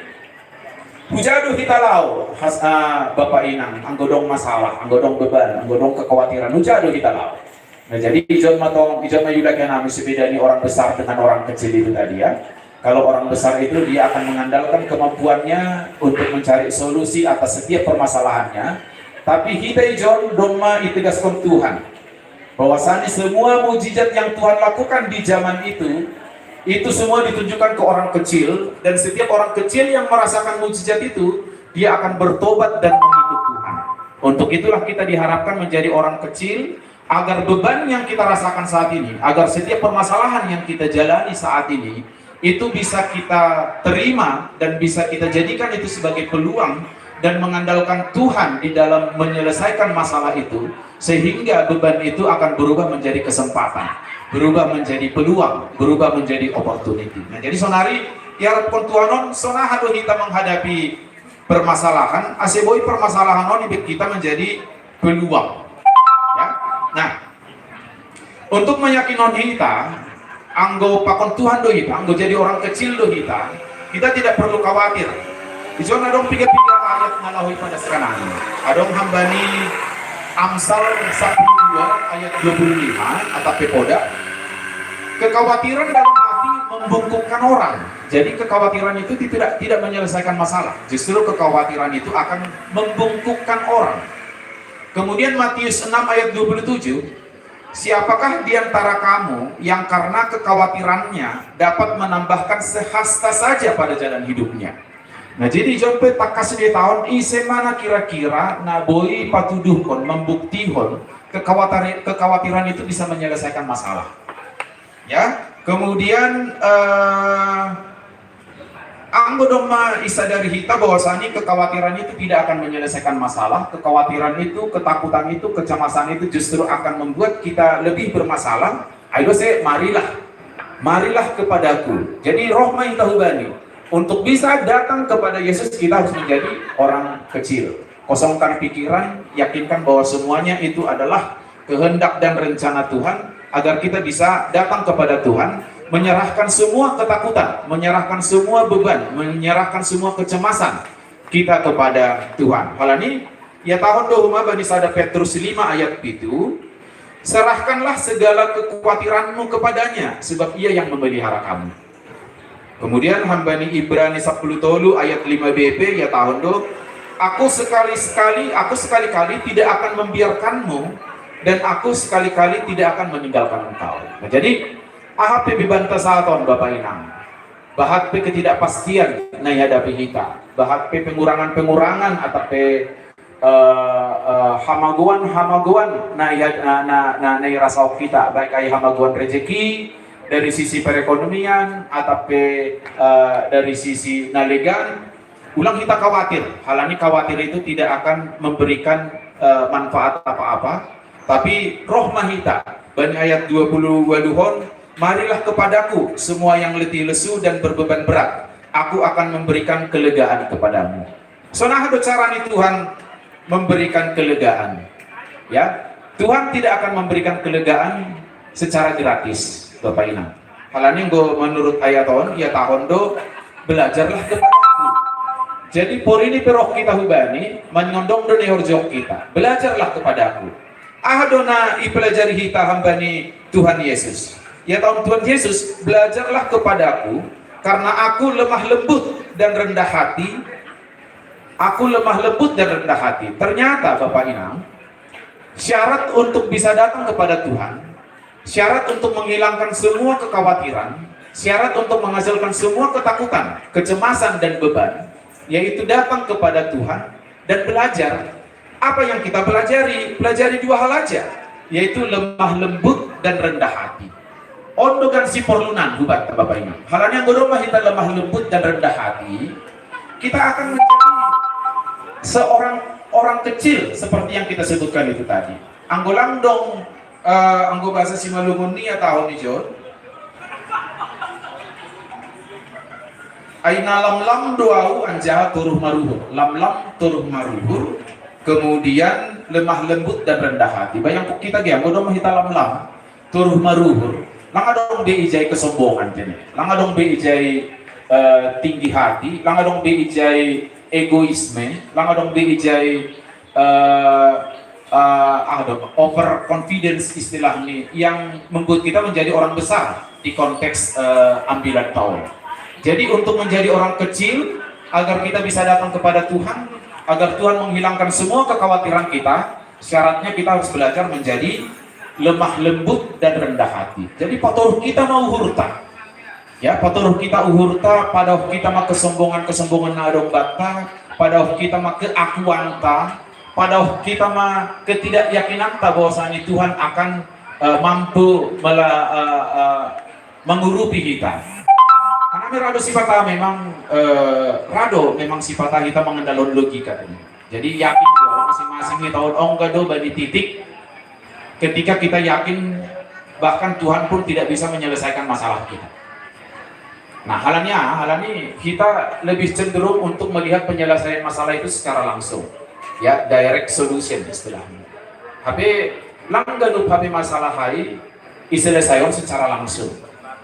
huja do hita laho, has, ah, bapa inang, anggo dong masalah, anggo dong beban, anggo dong kekhawatiran, huja do hita laho. Nah, jadi ijon ma tong, ijon ma iulaki hami sibeda ni orang besar dengan orang kecil itu tadi, ya. Kalau orang besar itu dia akan mengandalkan kemampuannya untuk mencari solusi atas setiap permasalahannya. Tapi hita ijon dong ma itagaskon Tuhan bahwasanya semua mujizat yang Tuhan lakukan di zaman itu, itu semua ditunjukkan ke orang kecil, dan setiap orang kecil yang merasakan mujizat itu, dia akan bertobat dan mengikut Tuhan. Untuk itulah kita diharapkan menjadi orang kecil, agar beban yang kita rasakan saat ini, agar setiap permasalahan yang kita jalani saat ini, itu bisa kita terima dan bisa kita jadikan itu sebagai peluang dan mengandalkan Tuhan di dalam menyelesaikan masalah itu, sehingga beban itu akan berubah menjadi kesempatan, berubah menjadi peluang, berubah menjadi opportunity. Nah, jadi sonari, ya, pengtuanon, songon aha do hita menghadapi permasalahan, ase boi permasalahan on ibek hita menjadi peluang. Ya. Nah, untuk meyakinon hita, anggo pakon Tuhan do hita, anggo jadi orang kecil do hita, kita tidak perlu khawatir. Ijon adong piga-piga ayat na laho ipadaskan hami. Adong hambani Amsal sapuluh dua ayat dua puluh lima, atap pe poda. Kekhawatiran dalam hati membungkukkan orang. Jadi kekhawatiran itu tidak tidak menyelesaikan masalah. Justru kekhawatiran itu akan membungkukkan orang. Kemudian Matius enam ayat dua puluh tujuh, "Siapakah di antara kamu yang karena kekhawatirannya dapat menambahkan sehasta saja pada jalan hidupnya?" Nah, jadi jompe takas di tahun ise mana kira-kira na boi patuduhkon, membuktihon kekhawatiran, kekhawatiran itu bisa menyelesaikan masalah. Ya, kemudian eh, anggo domma isadari hita bahwasanya kekhawatiran itu tidak akan menyelesaikan masalah. Kekhawatiran itu, ketakutan itu, kecemasan itu justru akan membuat kita lebih bermasalah. Ayo se, marilah, marilah kepadaku. Jadi roh ma hita hubani. Untuk bisa datang kepada Yesus, kita harus menjadi orang kecil. Kosongkan pikiran, yakinkan bahwa semuanya itu adalah kehendak dan rencana Tuhan, agar kita bisa datang kepada Tuhan, menyerahkan semua ketakutan, menyerahkan semua beban, menyerahkan semua kecemasan kita kepada Tuhan. Hal ini, ya, tahun dohuma bani sada Petrus lima ayat pitu, "Serahkanlah segala kekhawatiranmu kepadanya, sebab Ia yang memelihara kamu." Kemudian hambani Ibrani sepuluh tolu ayat lima B P, ya, tahun do, "Aku sekali-sekali, aku sekali-kali tidak akan membiarkanmu, dan aku sekali-kali tidak akan meninggalkan engkau." Nah, jadi, aha pe bebanta saton, Bapak Inang? Bahat pe ketidakpastian na ihadapi hita, bahat pe pengurangan-pengurangan atau pe eh, eh, hamagoan-hamagoan na, na, na, na, na irasahon hita, baik ai hamagoan rezeki dari sisi perekonomian atau pe eh, dari sisi nalegan, ulang hita khawatir. Hal ini khawatir itu tidak akan memberikan eh, manfaat apa-apa. Tapi roh ma hita, bani ayat dua puluh waluhon, "Marilah kepadaku semua yang letih lesu dan berbeban berat, aku akan memberikan kelegaan kepadamu." Songon aha do cara ni Tuhan memberikan kelegaan? Ya, Tuhan tidak akan memberikan kelegaan secara gratis, Bapak Inang. Hal ini anggo menurut ayat on, ya, tahun do, "Belajarlah kepadaku." Jadi porini pe roh hita hubani, mangondong do na ihorjok hita, "Belajarlah kepadaku." Aha do na ipelajari hita hambani Tuhan Yesus? Ya, tahun Tuhan Yesus, "Belajarlah kepadaku, karena aku lemah lembut dan rendah hati." Aku lemah lembut dan rendah hati. Ternyata, Bapak Inang, syarat untuk bisa datang kepada Tuhan, syarat untuk menghilangkan semua kekhawatiran, syarat untuk menghasilkan semua ketakutan, kecemasan, dan beban, yaitu datang kepada Tuhan dan belajar. Apa yang kita pelajari? Pelajari dua hal aja, yaitu lemah lembut dan rendah hati. On do kan siporlunan, Bapak Inang. Hal ini anggo domma hita lemah lembut dan rendah hati, kita akan menjadi seorang orang kecil seperti yang kita sebutkan itu tadi. Anggo lang dong, eh, anggo bahasa Simalungun ni, ya, tahun ni John. Ai na lamlam do ahu anjaha toruh maruhur. Lamlam, toruh maruhur, kemudian lemah lembut dan rendah hati. Bayangkon hita ge, anggo domma hita lamlam, toruh maruhur, lang adong be ijai kesombongan, jene. Lang adong be ijai eh, tinggi hati, lang adong be ijai egoisme, lang adong be ijai eh, eh, ah, dong, over confidence istilah ni, yang membuat kita menjadi orang besar di konteks eh, ambilan Paul. Jadi untuk menjadi orang kecil, agar kita bisa datang kepada Tuhan, agar Tuhan menghilangkan semua kekhawatiran kita, syaratnya kita harus belajar menjadi lemah lembut dan rendah hati. Jadi patoruh hita ma uhurta. Ya, patoruh hita uhurta, padaoh hita ma kesombongan-kesombongan na adong banta, padaoh hita ma keakuanta, padaoh hita ma ketidakyakinanta bahwasanya Tuhan akan eh, mampu mela, eh, eh, mengurupi hita. Karena rado sipata memang eh, rado memang sipata hita mangandalhon logika ini. Jadi yakin bahwa masing-masing hita on ongga do bani titik ketika kita yakin bahkan Tuhan pun tidak bisa menyelesaikan masalah kita. Nah, hal ini, hal ini hita lebih cenderung untuk melihat penyelesaian masalah itu secara langsung. Ya, direct solution istilahnya. Tapi lang ganup hape masalah ai iselesaihon secara langsung.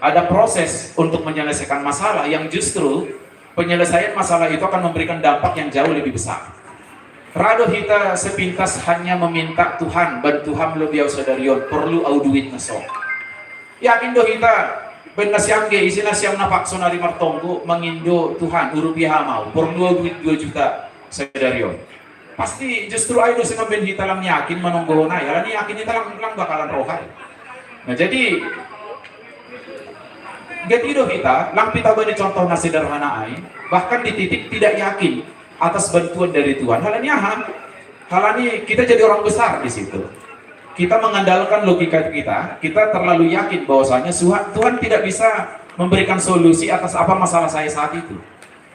Ada proses untuk menyelesaikan masalah yang justru penyelesaian masalah itu akan memberikan dampak yang jauh lebih besar. Rado hita sepintas hanya meminta, "Tuhan, bantu ham lobi ahu sadari on, porlu ahu duit na so." Yakin do hita, Benda siam ge, isi na siam na pakso na limar tonggo, mangindo Tuhan, urupiah mau, porlu duit dua juta sadari on. Pasti justru ai do senam ben hita lang yakin manonggo nai, ala ni yakin hita lang, lang bakalan rohai. Nah, jadi, gati do hita, lang pita bani contoh na sederhana ai, bahkan di titik tidak yakin atas bantuan dari Tuhan. Halani aha? Halani kita jadi orang besar di situ. Kita mengandalkan logika kita, kita terlalu yakin bahwasanya Tuhan tidak bisa memberikan solusi atas apa masalah saya saat itu.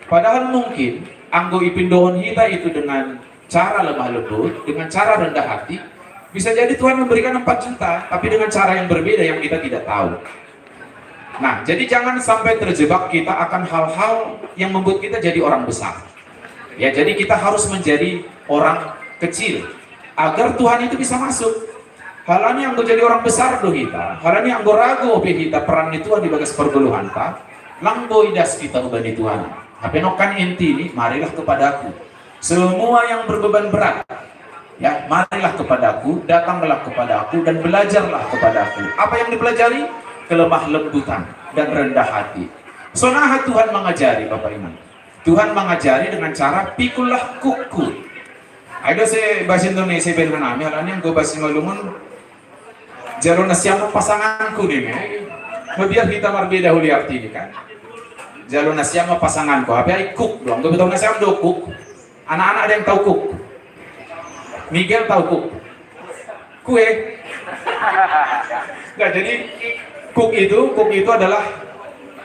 Padahal mungkin anggo ipindohon hita itu dengan cara lemah lembut, dengan cara rendah hati, bisa jadi Tuhan memberikan empat juta, tapi dengan cara yang berbeda yang kita tidak tahu. Nah, jadi jangan sampai terjebak kita akan hal-hal yang membuat kita jadi orang besar. Ya, jadi kita harus menjadi orang kecil agar Tuhan itu bisa masuk. Halani anggo jadi orang besar do hita, halani anggo ragu ope hita peran ni Tuhan di bagas perguluhanta, lang boi das hita hubani Tuhan. Hape nongkan inti ni, marilah kepadaku. Semua yang berbeban berat, ya, marilah kepadaku, datanglah kepadaku, dan belajarlah kepadaku. Apa yang dipelajari? Kelemah lembutan dan rendah hati. Sonaha Tuhan mengajari, Bapak Ibu. Tuhan mengajari dengan cara pikullah kukku. Ada se bahasa Indonesia ben hanami, halani anggo bahasa Malungun, jalo na siam ma pasanganku ni, eh. Mabiar hita marbeda huli arti ni kan. Jalo na siam ma pasanganku, hape ai kuk do, anggo betau na siam do kuk. Anak-anak ada yang tahu kuk? Miguel tahu kuk? Kue. Nah, jadi kuk itu, kuk itu adalah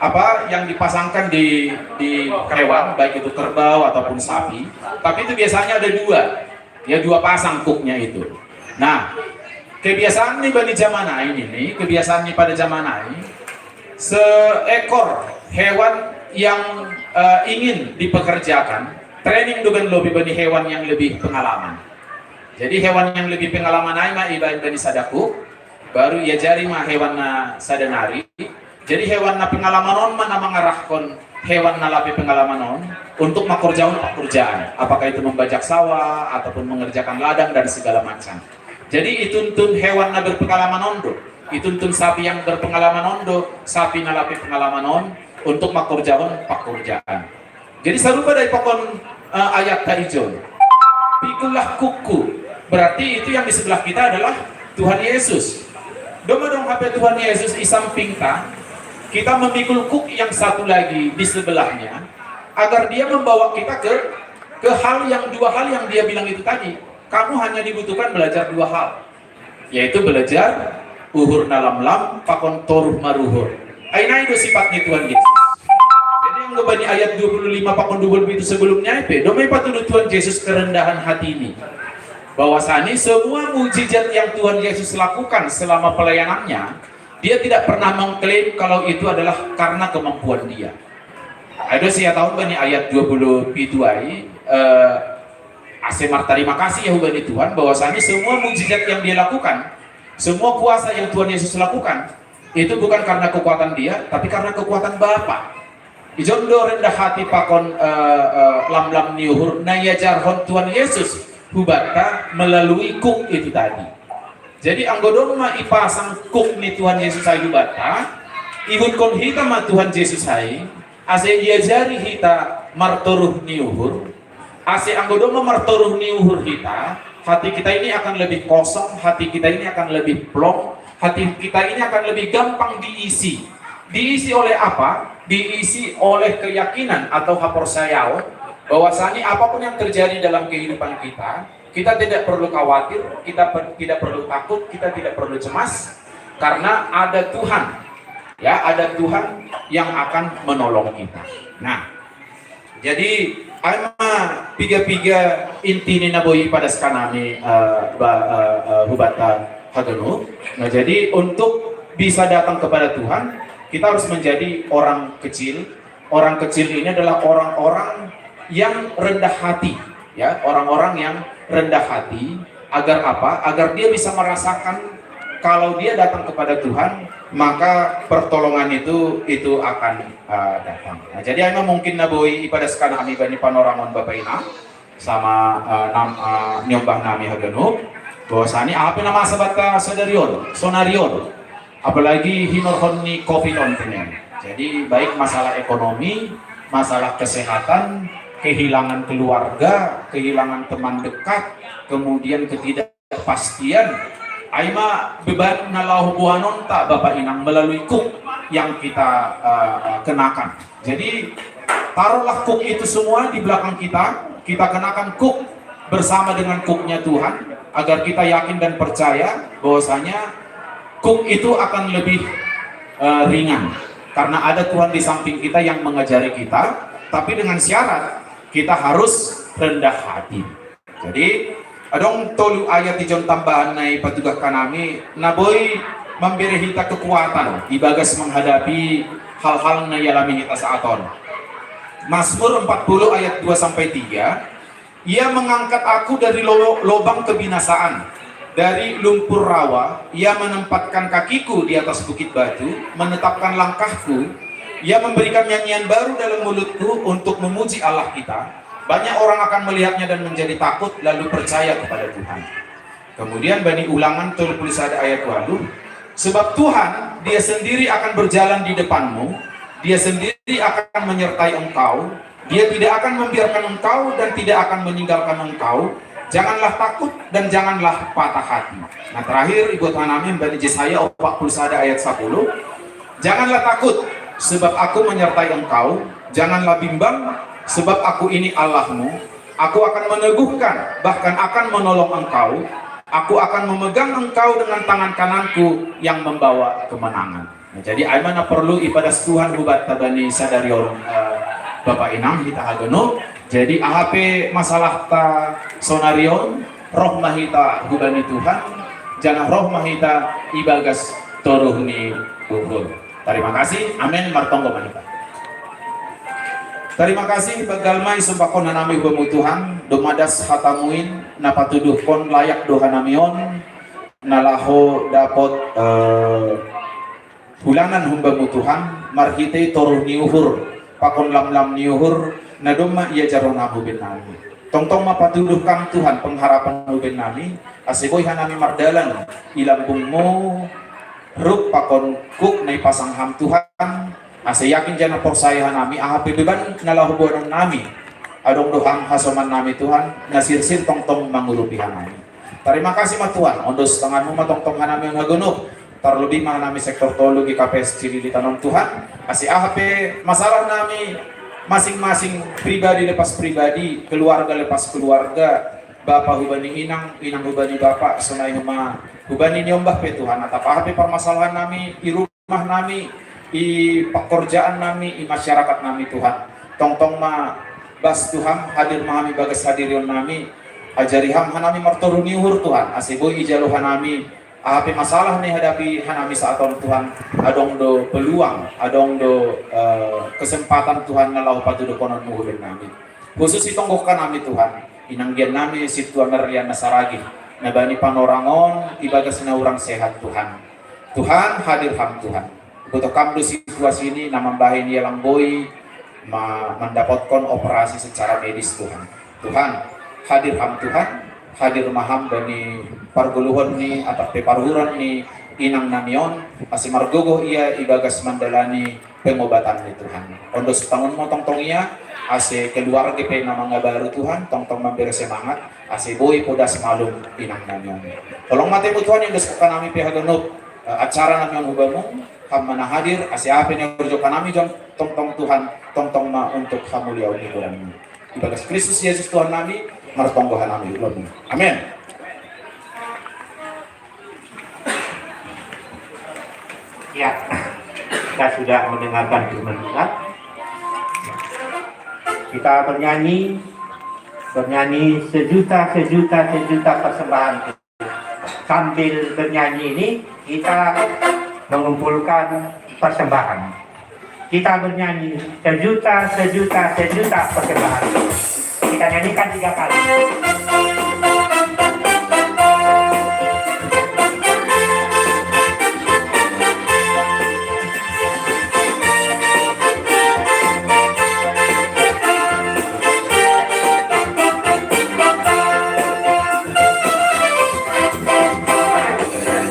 apa yang dipasangkan di di hewan, baik itu kerbau ataupun sapi. Tapi itu biasanya ada dua, ya, dua pasang kuknya itu. Nah, kebiasaan ni bani zaman ai ini, kebiasaan ni pada zaman ai, seekor hewan yang eh, ingin dipekerjakan, training dengan lebih bani hewan yang lebih pengalaman. Jadi hewan yang lebih pengalaman ai ma ibaen bani sada kuk, baru iajari ma hewan na sada nari. Jadi hewan na pengalaman on ma na mangarahkon hewan na lape pengalaman on untuk makorjahon pakorjaan, apakah itu membajak sawah ataupun mengerjakan ladang dan segala macam. Jadi ituntun hewan na berpengalaman on do, ituntun sapi yang berpengalaman on do, sapi na lape pengalaman on untuk makorjahon pakorjaan. Jadi sarupa dai pakon eh, ayat ta ijon. Pikullah kukku. Berarti itu yang di sebelah kita adalah Tuhan Yesus. Doma dong hape Tuhan Yesus i sampingta, kita memikul kuk yang satu lagi di sebelahnya, agar dia membawa kita ke ke hal yang dua hal yang dia bilang itu tadi. Kamu hanya dibutuhkan belajar dua hal, yaitu belajar uhur na lamlam pakon toruh maruhur. Ai nai do sifat ni Tuhan Yesus. Jadi anggo bani ayat dua puluh lima pakon dua puluh pitu sebelumnya ai pe, doma ipatudu Tuhan Yesus kerendahan hati ni. Bahwasani semua mujizat yang Tuhan Yesus lakukan selama pelayanannya, dia tidak pernah mengklaim kalau itu adalah karena kemampuan dia. Ada sia tahun bani ayat dua puluh pitu ai, eh, ase martarima kasih ya hubani Tuhan, bahwasanya semua mujizat yang dia lakukan, semua kuasa yang Tuhan Yesus lakukan, itu bukan karena kekuatan dia, tapi karena kekuatan Bapa. Ijon do rendah hati pakon eh, eh, lamlam ni uhur na iajarhon Tuhan Yesus hubanta melalui kuk itu tadi. Jadi anggo dong ma ipasang kuk ni Tuhan Yesus ai hubanta, ihutkon hita ma Tuhan Yesus ai, ase iajari hita martoruh ni uhur, ase anggo dong ma martoruh ni uhur hita, hati kita ini akan lebih kosong, hati kita ini akan lebih plong, hati kita ini akan lebih gampang diisi. Diisi oleh apa? Diisi oleh keyakinan atau haporsayaon bahwasanya apapun yang terjadi dalam kehidupan kita, kita tidak perlu khawatir, kita per, tidak perlu takut, kita tidak perlu cemas karena ada Tuhan. Ya, ada Tuhan yang akan menolong kita. Nah, jadi ai ma piga-piga inti ni na boi padaskan nami eh, ba, eh, eh, hubanta haganup. Nah, jadi untuk bisa datang kepada Tuhan, kita harus menjadi orang kecil. Orang kecil ini adalah orang-orang yang rendah hati, ya, orang-orang yang rendah hati. Agar apa? Agar dia bisa merasakan kalau dia datang kepada Tuhan, maka pertolongan itu itu akan uh, datang. Nah, jadi ai ma mungkin na boi ipadaskan nami bani panorangon Bapa Inang sama uh, nam, uh, niombah nami haganup, bahwasanya apa nama sebata saudarion, sonarion. Apalagi hinorhon ni covid nineteen. Jadi baik masalah ekonomi, masalah kesehatan, kehilangan keluarga, kehilangan teman dekat, kemudian ketidakpastian. Aima beban na laho boanonta Bapak Inang melalui kuk yang kita uh, kenakan. Jadi taruhlah kuk itu semua di belakang kita, kita kenakan kuk bersama dengan kuknya Tuhan, agar kita yakin dan percaya bahwasanya kuk itu akan lebih uh, ringan karena ada Tuhan di samping kita yang mengajari kita, tapi dengan syarat kita harus rendah hati. Jadi adong tolu ayat di John tambahan na ipatugah kanami na boi memberi kita kekuatan ibagas menghadapi hal-hal na ialami kita saat on. Mazmur empat puluh ayat dua sampai tiga, ia mengangkat aku dari lobang kebinasaan, dari lumpur rawa. Ia menempatkan kakiku di atas bukit batu, menetapkan langkahku. Ia memberikan nyanyian baru dalam mulutku untuk memuji Allah kita. Banyak orang akan melihatnya dan menjadi takut, lalu percaya kepada Tuhan. Kemudian bani Ulangan tolu puluh sada ayat walu, sebab Tuhan, Dia sendiri akan berjalan di depanmu, Dia sendiri akan menyertai engkau, Dia tidak akan membiarkan engkau dan tidak akan meninggalkan engkau. Janganlah takut dan janganlah patah hati. Nah, terakhir, ibu hanami, bani Jesaya empat puluh sada ayat sepuluh, janganlah takut, sebab aku menyertai engkau. Janganlah bimbang, sebab aku ini Allahmu. Aku akan meneguhkan, bahkan akan menolong engkau. Aku akan memegang engkau dengan tangan kananku yang membawa kemenangan. Nah, jadi aima na perlu ipadas Tuhan hubatta bani sadari on, eh, Bapak Inang hita haganup. Jadi aha pe masalahta sonari on, roh ma hita hubani Tuhan, janah roh ma hita ibagas toruh ni uhur. Tarima kasih. Amen. Martonggo ma hita. Tarima kasih, banggal ma i sumpahon hanami hubamu Tuhan, domma das hatamuin na patuduhkon layak do hanami on na laho dapot, eh, ulanan humbamu Tuhan, marhitei toruh ni uhur pakon lamlam ni uhur na domma iajarhon Ham hubannami. Tongtong ma patuduh Ham Tuhan pengharapan hubannami, ase boi hanami mardalan i lambungmu, rup pakon kuk na ipasang Ham Tuhan, ase yakin janah porsaya hanami aha pe beban na laho boanonnami, adong do Ham hasomannami Tuhan, na sirsir tongtong mangurupi hanami. Tarima kasih ma Tuhan, ondos tanganmu ma tongtong hanami on haganup, tarlobih ma hanami sektor tolu G K P S Cililitan on Tuhan, ase aha pe masalahnami masing-masing, pribadi lepas pribadi, keluarga lepas keluarga, bapa hubani inang, inang hubani bapa, sonai ma hubani niombah pe Tuhan, atap aha pe parmasalahan nami i rumah nami, i pangkorjaan nami, i masyarakat nami Tuhan. Tongtong ma bas tu Ham, hadir ma Ham ibagas hadirion nami, ajari Ham hanami martoruh ni uhur Tuhan, ase boi ijalo hanami aha pe masalah na ihadapi hanami saat on Tuhan, adong do peluang, adong do, eh, kesempatan Tuhan na laho patuduhkononmu hubannami. Khusus itonggohkan nami Tuhan, inanggian nami sintua Merliana Saragih, na bani panorang on ibagas na hurang sehat Tuhan. Tuhan, hadir Ham Tuhan. Iboto Kam do situasi ni na mambahen ia lang boi ma-, mandapotkon operasi secara medis Tuhan. Tuhan, hadir Ham Tuhan, hadir ma Ham bani pargoluhon ni atap pe paruhuron ni inang nami on, ase margogoh ia ibagas mandalani pengobatan ni Tuhan. Ondos tanganmu tongtong ia, ase keluarga pe na mangabaru Tuhan, tongtong mambere semangat, ase boi podas malum inang nami on. Holong ma atemu Tuhan, iondoskon hanami pe haganup, eh, acara nami on hubamu, Ham ma na hadir, ase aha pe na ihorjahon hanami on tongtong Tuhan, tongtong ma untuk hamuliaon ni goranmu. Ibagas Kristus Jesus Tuhan nami, martonggo hanami. Amen. Ya, kita sudah mendengarkan firman Tuhan. Kita bernyanyi, bernyanyi sejuta, sejuta, sejuta persembahan. Sambil bernyanyi ini, kita mengumpulkan persembahan. Kita bernyanyi sejuta, sejuta, sejuta persembahan. Kita nyanyikan tiga kali.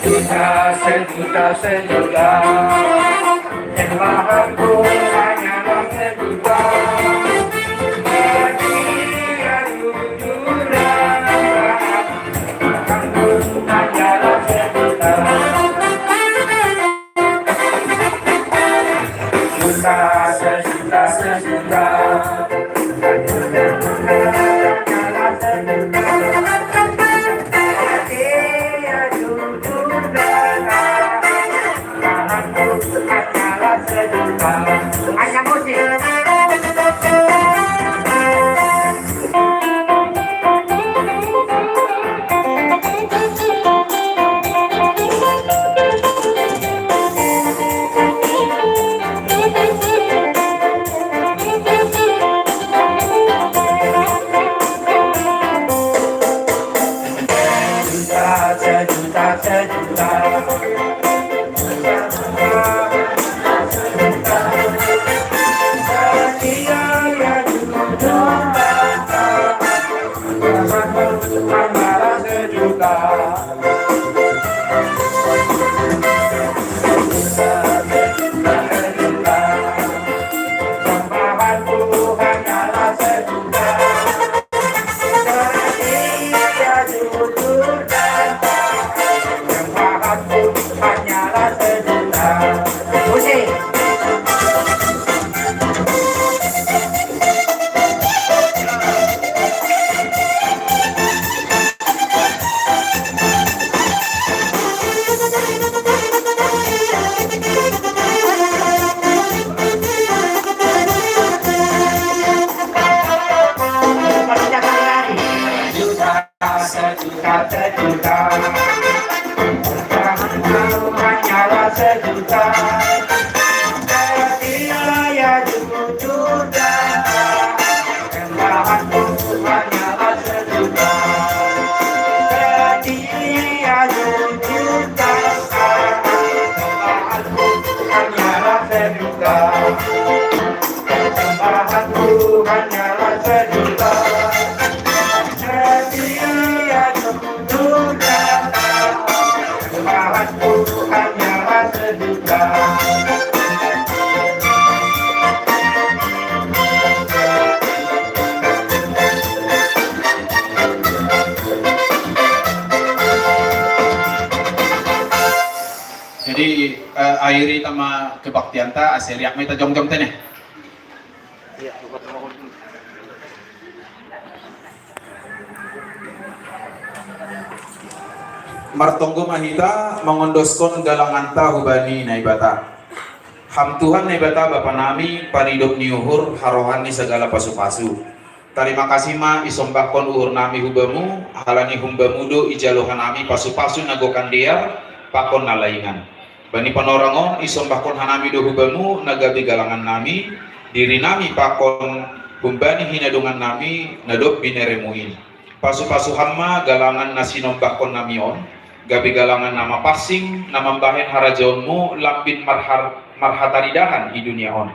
Sejuta, sejuta, sejuta. Jemaahku hanyalah sejuta. Dia jujur dan hanyalah sejuta. Sejuta, sejuta, sejuta. Hanya musik. Sejuta, sejuta, sejuta. Sejuta, sejuta. Hanyalah sejuta. Setia ya jujur dan Tuhanku hanyalah sejuta. Setia jujur dan Tuhanku hanyalah sejuta. Tuhanku hanyalah sejuta. Setia jujur dan Tuhanku hanyalah sejuta. Jadi, eh, akhiri tama kebaktianta, ase liak mai ta jongjong te ne. Martonggo ma hita mangondoskon galanganta hubani Naibata. Ham Tuhan Naibata Bapa nami, paridop ni uhur, harohan ni sagala pasu-pasu. Tarima kasih ma isombahkon uhur nami hu Bamu, halani hum Bamu do ijalo hanami pasu-pasu na gokan dear pakon na laingan. Bani panorang on isombahkon hanami do hu Bamu na gabe galangan nami, diri nami pakon humbani hinadongan nami na dob binereMu in. Pasu-pasu Ham ma galangan na sinombahkon nami on, gabe galangan na mapansing, na mambahen harajaonMu lambin marhar-, marhataridahan i dunia on.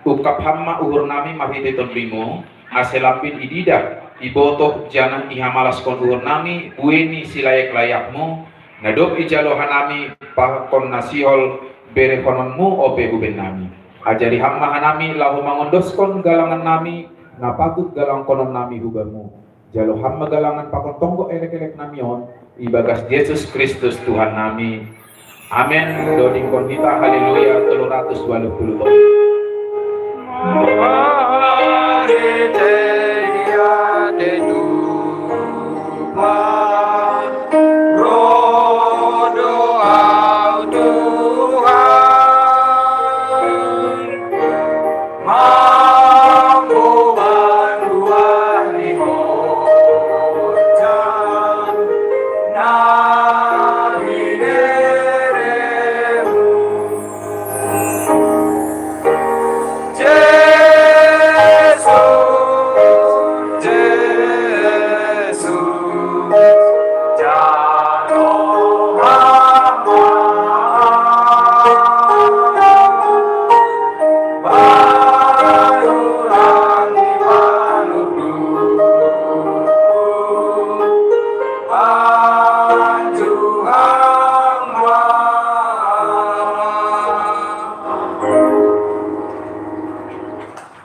Ungkap Ham ma uhur nami marhite TonduyMu, ase lambin ididah, ibotoh, janah ihamalaskon uhur nami buei ni silayak-layakMu, na dob ijalo hanami pakon na sihol berehononMu ope hu bennami. Ajari Ham ma hanami laho mangondoskon galangan nami, na patut galangkonon nami hu Bamu. Jalo Ham ma galangan pakon tonggo elek-elek nami on, ibagas Jesus Kristus Tuhan nami. Amen. Dodingkon hita Haleluya tolu ratus waluh puluh tolu.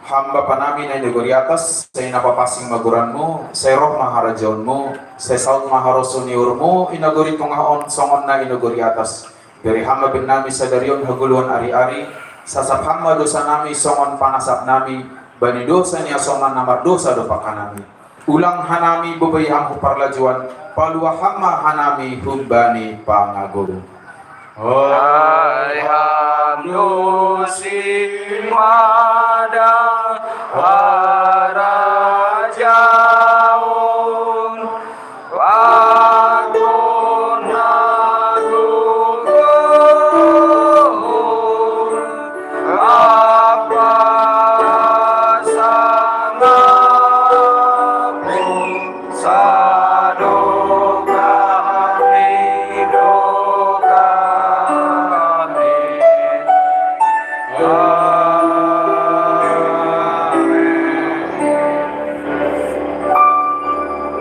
Ham Bapa nami na i nagori atas, sai na papasing ma goranmu, sai roh ma harajaonmu, sai saut ma harosuan ni uhurmu i nagori tongah on songon na i nagori atas. Bere Ham ma bahen nami sadari on hagoluhan ari-ari, sasap Ham ma dosa nami songon panasap nami bani dosa ni hasoman na mardosa dompak hanami. Ulang hanami bobai Ham hu parlajuan, palua Ham ma hanami humbani pangagou. Alhamdulillah, harajaon.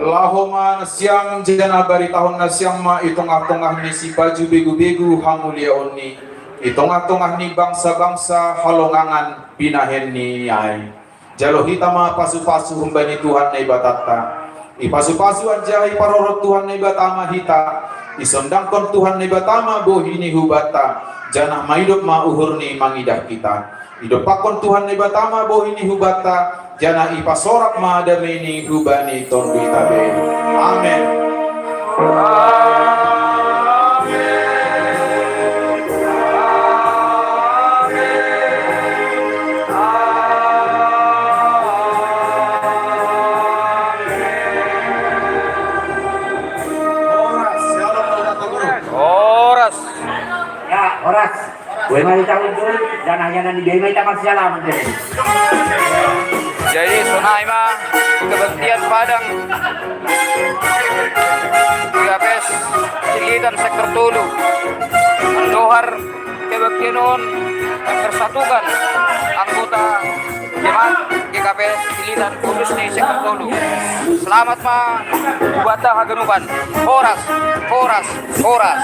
Laho ma nasiam, janah baritahon nasiam ma i tongah-tongah ni sipaju begu-begu hamuliaon ni, i tongah-tongah ni bangsa-bangsa halongangan binahen ni ai. Jalo hita ma pasu-pasu humbani Tuhan Naibatanta. Ipasu-pasu anjaha iparorot Tuhan Naibata ma hita. Isondangkon Tuhan Naibata ma bohi ni hubanta, janah maidop ma uhurni mangidah hita. Idompakkon Tuhan Naibata ma bohi ni hubanta, janah ipasorap ma dameini hubani tondita be. Amen. Horas, shalom, Bapak Guru. Horas. Ya, horas. Bohe ma hita hundul, janah ia na nibehe ma hita marsialaman be. Jadi sonai ma kebaktian Padang G K P S Cililitan sektor tolu. Mandohar kebaktian on mempersatukan anggota jemaat G K P S Cililitan khusus di sektor tolu. Selamat ma hubanta haganupan. Horas, horas, horas.